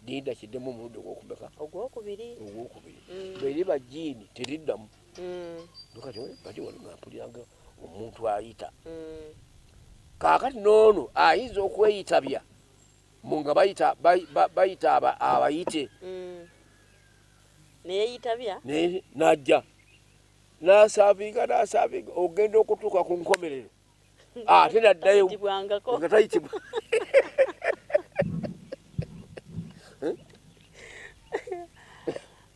Linda kiddemu omulundi ogwokumeka? Ogwokubiri. Ogwokubiri. Bweriba jiini teriddamu. Kati bati wali nga mpuliranga omuntu ayita. Kaakati n'ono ayinza okweyitabya mu nga bayita bayita abayite. Neyeyitabya. Naye n'ajja n'aservinga n'aservinga, ogenda okutuuka ku nkomerero ate naddayo. Tayitibwangako. Nga tayitibwa.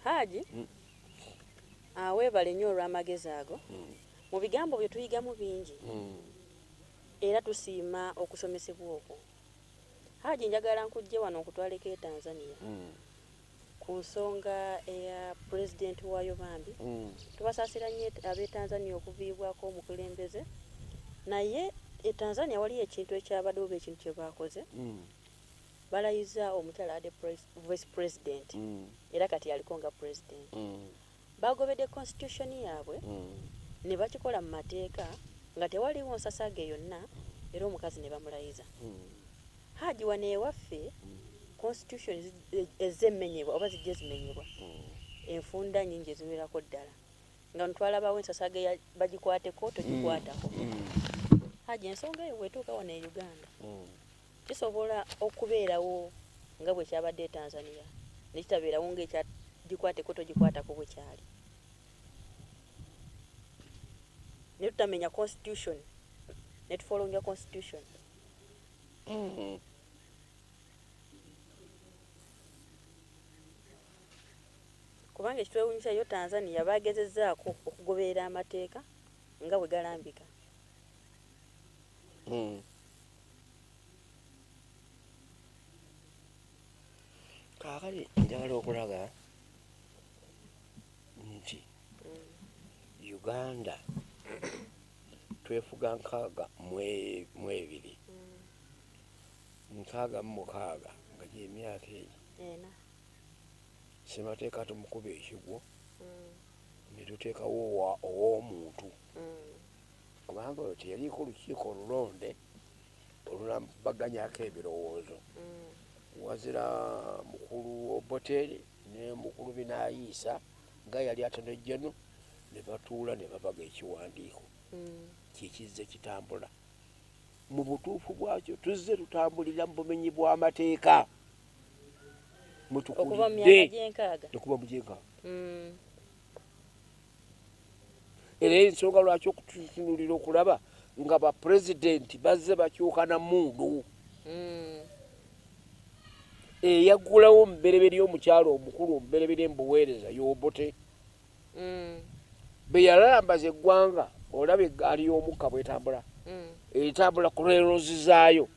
Haji, weebale nnyo olw'amagezi ago. Mu bigambo bye tuyigamu bingi, era tusiima okusomesebwa okwo. Haji, njagala nkujje wano nkutwaleko e Tanzania ku nsonga eya pulezidenti waayo. Bambi tubasaasira nnyo ab'e Tanzania okuviibwako omukulembeze. Naye e Tanzania waliyo ekintu ekyabadde oba ekintu kye baakoze. Balayiza omukyala adde vice president, era kati aliko nga president. Bagobedde constitution yaabwe. Ne bakikola mu mateeka nga tewaliwo nsasage yonna, era omukazi ne bamulayiza. Haji, wano ewaffe constitution ezze emmenyebwa oba zijje zimenyebwa enfunda nyingi eziwerako ddala, nga ntwalabawo ensasage bagikwateko togikwatako. Haji, ensonga eyo bwetuuka wano e Uganda, kisobola okubeerawo nga bwe kyabadde e Tanzania, nekitabeerawo nga ekya gikwateko togikwatako bwe kyali, ne tutamenya constitution ne tufollowinga constitution? Kubanga ekitwewunyisa, yo Tanzania bagezezzaako okugoberera amateeka nga bwe galambika. Kaakati njagala okulaga nti Uganda twefuga 62, 66, nga gyemyaka egyo 4. Ssemateeka tumukuba ekigwo ne tuteekawo ow'omuntu, kubanga oyo teyaliiko olukiiko olulonde olunabaganyako ebirowoozo. Wazira mukulu Obote ne mukulu Binayiisa nga yali attorney general, ne batuula ne babaga ekiwandiiko kikizze kitambula. Mu butuufu bwakyo tuzze tutambulira mu bumenyi bw'amateeka. Okuva mu myaka gy'enkaaga. Okuva mu gyenkaaga. Era ensonga lwaki okututunulira okulaba nga bapulezidenti bazze bakyuka na mundu. Eyaggulawo omubereberye, omukyalo omukulu omubereberye mu buweereza, y'Obote. Bwe yalalambaza eggwanga, olaba eggaali y'omukka bwetambula, etambula ku rails zaayo,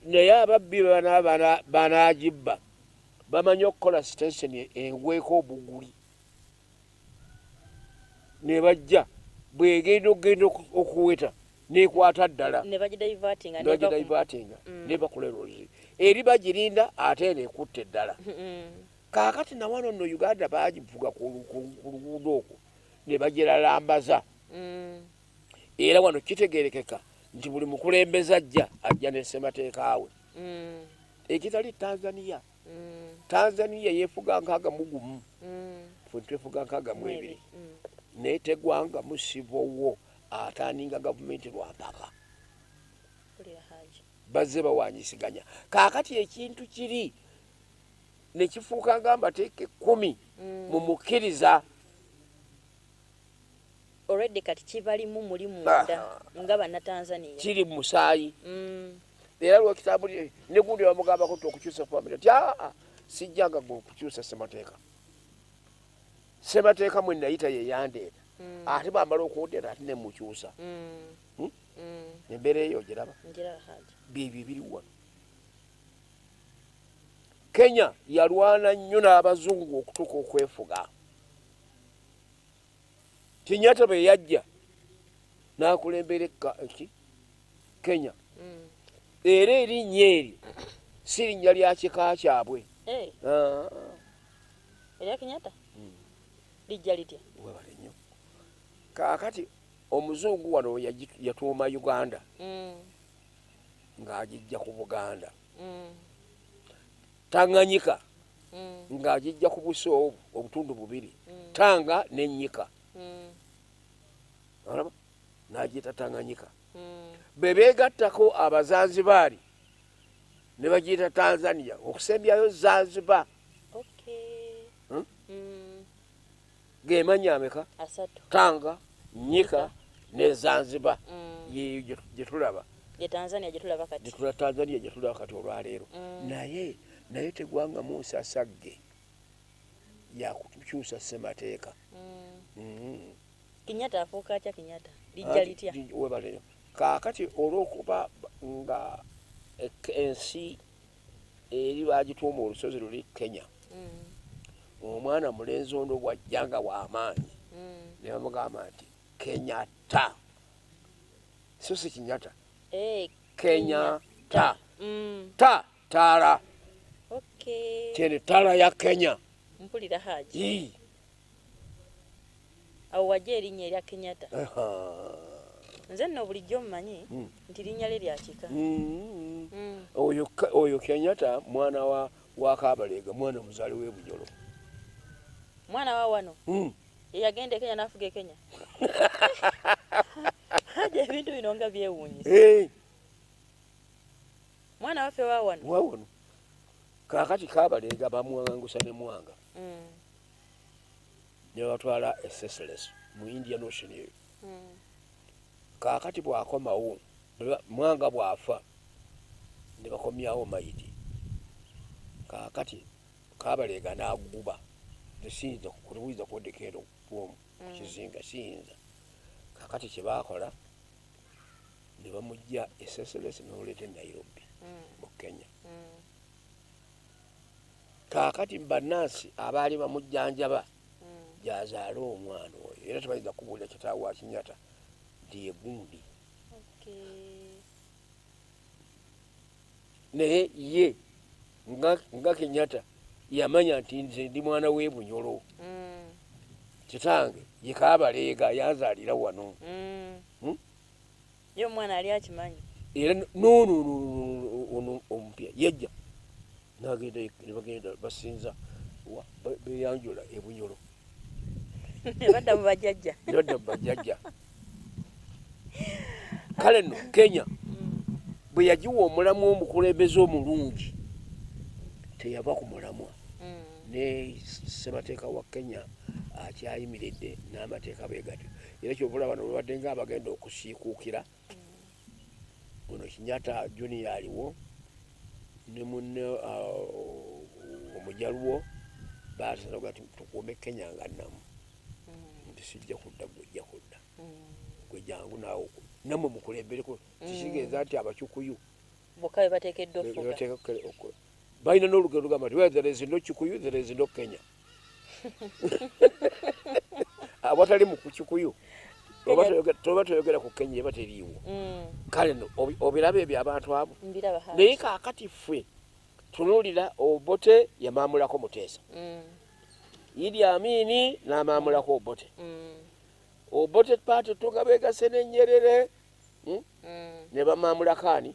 naye ababbi banaagibba bamanyi okukola station engweko obuguli ne bajja bwegenda okugenda okuweta nekwata ddala. Ne bagidivertinga. Nebagidaivatinga neva ku rails eri bagirinda, ate eno ekutta eddala. Kaakati nawano nno Uganda bagivuga ku luguudo okwo ne bagiralambaza. Era wano kitegerekeka nti buli mukulembeze ajja ajja ne ssemateeka we, ekitali Tanzania. Tanzania yeefuga 61, ffe twefuga 62, naye tegwangamu sibowo ataninga gavumenti lwampaka. Mpulira, Haji. Bazze bawanyisiganya. Kaakati ekintu kiri ne kifuuka nga amateeka 10 mumukkiriza. Already kati kibalimu muli munda nga Bannatanzania. Kiri mu musaayi. Era lwekitambulire ne gundi bamugambako nti okukyusa famire ti aa, sijjanga gwe okukyusa ssemateeka. Ssemateeka mwe nayita ye yandeeta, ate bwamala okundeeta ate nemukyusa. Hmm? Embeera eyo ogiraba? Njiraba, Haji. Byebyo ebiri wano. Kenya yalwana nnyo n'abazungu okutuuka okwefuga. Kenyatta bwe yajja n'akulembera eki Kenya, era erinnya eryo si linnya lya kika kyabwe. Eh, Ah, erya Kenyatta lijja litya? Webale nnyo. Kaakati omuzungu wano yatuuma Uganda ng'agijja ku Buganda, Tanganyika ng'agijja ku buso obu obutundu bubiri, Tanga ne Nyika. Olaba, n'agiyita Tanganyika. Bwe beegattako Abazanzibaali ne bagiyita Tanzania, okusembyayo Zanzibar. Okay. Hmm? Mm. Gemanya ameka? 3. Tanga, Nyika ne Zanzibar. Yeyo gye tulaba. Ye Tanzania gye tulaba kati. Gyetula Tanzania gye tulaba kati olwaleero. Naye tegwangamu nsasagge yakukyusa ssemateeka. Kenyatta afuuka atya? Kenyatta lijja litya? Webaleyo. Kaakati olw'okuba nga ensi eri bagituuma olusozi luli Kenya, omwana mulenzi ono bwajja nga w'amaanyi, ne bamugamba nti Kenyatta, so si Kinyata. Eh, Kenyatta. Ta taala. Kyene taala ya Kenya. Mpulira, Haji. Yii. Awo. Awo wajja erinnya erya Kenyatta. Nze nno bulijjo mmanyi nti linnya lye lya kika. Oyo Kenyatta mwana wa Kabalega, mwana muzaale w'e Bunyoro. Mwana wa wano? Yeyagenda e Kenya n'afuga e Kenya. Haji, ebintu bino nga byewuunyisa. Mwana waffe wa wano? Wa wano. Kaakati Kabalega bamuwangusa ne Mwanga. Ne batwala e Seychelles mu Indian Ocean eyo. Kaakati bw'akomawo, Mwanga bw'afa, ne bakomyawo mayiti. Kaakati Kabalega n'aguba. Siyinza kuyinza kwoddeka eno bwomu ku kizinga, siyinza. Kaakati kye baakola ne bamugja e Seychelles ne bamuleeta e Nairobi mu Kenya. Kaakati bannansi abaali bamujjanjaba gy'azaala omwana oyo, era tebayinza kubuulira kitaawe wa Kenyatta nti ye gundi. Naye ye nga Kenyatta yamanya nti nze ndi mwana w'e Bunyoro. Kitange ye Kabalega yanzaalira wano. Ye omwana ali akimanyi. Era n'ono omupya yajja n'agenda ne bagenda basinza beeyanjula e Bunyoro. Ne badda mu bajjajja. Ne badda mu bajjajja. Kale nno Kenya bwe yagiwa omulamwa omukulembeze omulungi teyava ku mulamwa. Ne ssemateeka wa Kenya akyayimiridde n'amateeka bwe gatyo. Era ky'ova olaba bano babadde ng'abagenda okusiikuukira. Ono Kenyatta Junior aliwo ne munne Omujaluwo baasalawo nti tukuume Kenya nga nnamu. Nti sijja kudda, ggwe ojja kudda. Ggwe jangu naawe nammwe mukulembereko. Kitegeeza nti Abakyukuyu bokka be bateekeddwa okufuga. Balina n'olugero lugamba nti where there is no Kikuyu there is no Kenya. Awatali mu Kikuyu oba toyogera ku Kenya eba teriiwo. Kale nno obiraba ebyo abantu abo. Naye kaakati ffe tunuulira Obote yamaamulako Muteesa. Idi Amini n'amaamulako Obote. Obote party tuga beegasse ne Nyerere ne bamaamulako ani?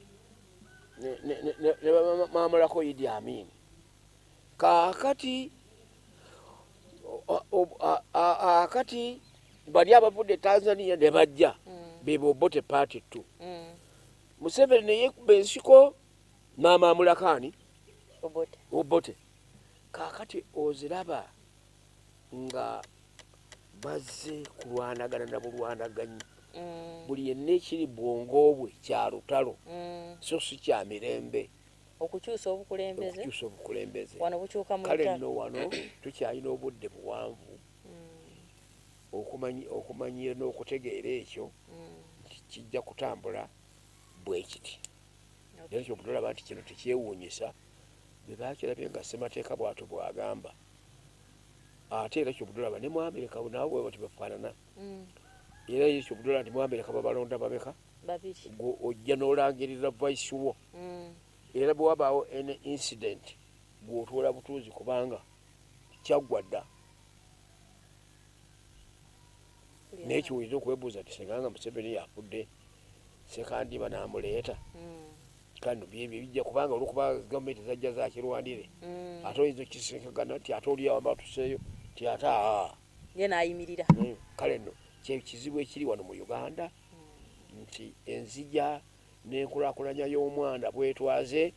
Ne bamaamulako Idi Amin. Kaakati akati bali abavudde Tanzania ne bajja be Obote party 2. Museveni ne yeekuba ensiko n'amaamulako ani? Obote. Obote. Kaakati oziraba nga bazze kulwanagana na bulwanaganyi. Buli yenna ekiri bwongo bwe kya lutalo so si kya mirembe. Okukyusa obukulembeze. Okukyusa obukulembeze. Wano bukyuka mu Kale nno wano tukyalina obudde buwanvu okumanyira n'okutegeera ekyo nti kijja kutambula bwe kiti. Era ky'ova olaba nti kino tekyewuunyisa bwe baakirabye nga ssemateeka bw'atyo bw'agamba. Ate era ky'ova olaba ne mu Amerika nabo bwe batyo bafaanana. Era ky'ova olaba nti mu Amerika babalonda bameka? Babiri. Gwe ojja n'olangirira vice wo. Era bwe wabaawo any incident gw'otuula butuuzi kubanga kyaggwa dda. Naye ky'oyinza okwebuuza nti singa nga Museveni yafudde Ssekandiba n'amuleeta. Kano byebyo bijja kubanga olw'okuba gavumenti zajja za kirwanire. Ate oyinza okukisinkagana nti ate oli awo atuseeyo nti ate aa. Ye n'ayimirira. Kale nno kye kizibu ekiri wano mu Uganda nti enzija n'enkulaakulanya y'omwana bwetwaze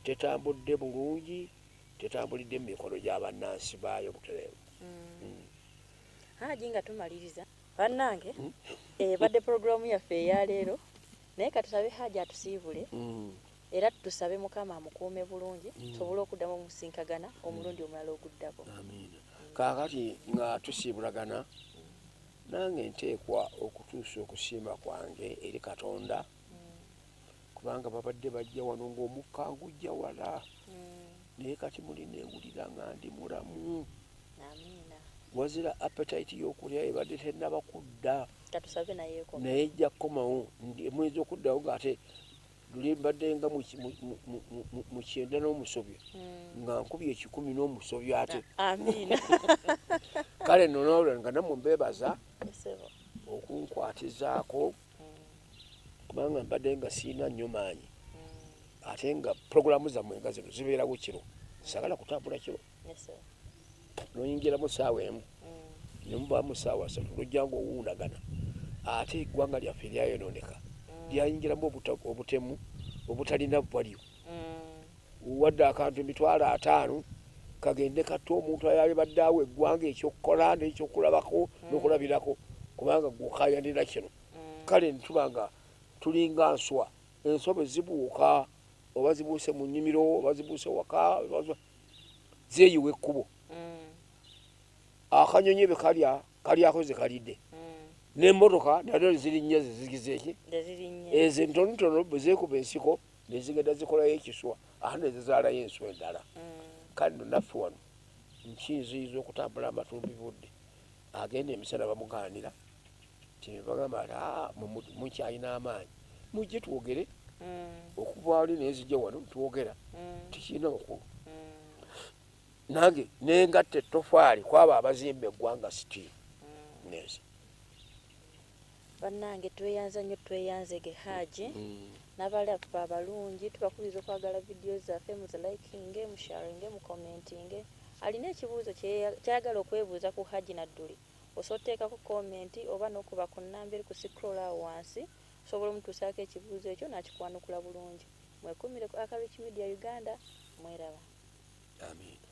tetambudde bulungi, tetambulidde mu mikono gya bannansi baayo butereevu. Haji nga tumaliriza bannange ebadde pulogulaamu yaffe eyaleero, naye katusabe Haji atusiibule era tusabe Mukama amukuume bulungi tusobole okuddamu omusinkagana omulundi omulala oguddako. Amiina. Kaakati nga tusiibulagana nange nteekwa okutuusa okusiima kwange eri Katonda kubanga babadde bajja wano ng'omukka ngujja wala naye kati muli neewulira nga ndi mulamu. Amiina. Wazira appetite y'okulya ebadde tennaba kudda. Katusabe naye ekome. Naye ejja kukomawo, muyinza okuddawo ng'ate Luli mbadde nga mu 90 n'omusobyo, nga nkubye 100 n'omusobyo ate. Amiina. Kale nno nolwo nga nammwe mbeebaza okunkwatizaako, kubanga mbadde nga siina nnyo maanyi, ate nga puroguramu zammwe nga zino zibeerawo kiro, saagala kutambula kiro. Noyingiramu saawa 1, nemubaamu saawa 3, lojja nga owuunagana. Ate eggwanga lyaffe lyayonooneka, lyayingiramu obutemu obutalina value. Wadde akantu 50,000 kagende katte omuntu ayalibadde awo eggwanga ekyokukola n'ekyokulabako n'okulabirako, kubanga gw'okaayanira kino. Kale ntuba nga tulinga nswa, enswa bwe zibuuka oba zibuuse mu nnimiro oba zibuuse waka, zeeyiwa ekkubo. Akanyonyi bwe kalya kalyako ze kalidde, n'emmotoka nazo zirinnya zezigize eki ezo entonotono bwe zeekuba ensiko ne zigenda zikolayo ekiswa, ate ne zizaalayo enswa endala. Kale nno naffe wano nkinziyiza okutambula amatumbi budde, agenda emisana bamugaanira, kyebagamba nti mukyalina amaanyi, mujje twogere. Okuva wali nenzijja wano twogera, tekirina makulu. Nange nengatta ettofaali kwabo abazimba eggwanga sitiimu nezi. Bannange tweyanza nnyo, tweyanzege Haji n'abalaffe abalungi. Tubakubiriza okwagala vidiyo zaffe, muzilikinge, musharinge, mukomentinge. Alina ekibuuzo kyayagala okwebuuza ku Haji Nadduli, osobola oteekako comment oba n'okuba ku nnamba eri ku scroll awo wansi, osobola omutuusaako ekibuuzo ekyo n'akikwanukula bulungi. Mwekumire ku Akarich Media Uganda, mweraba. Amiina.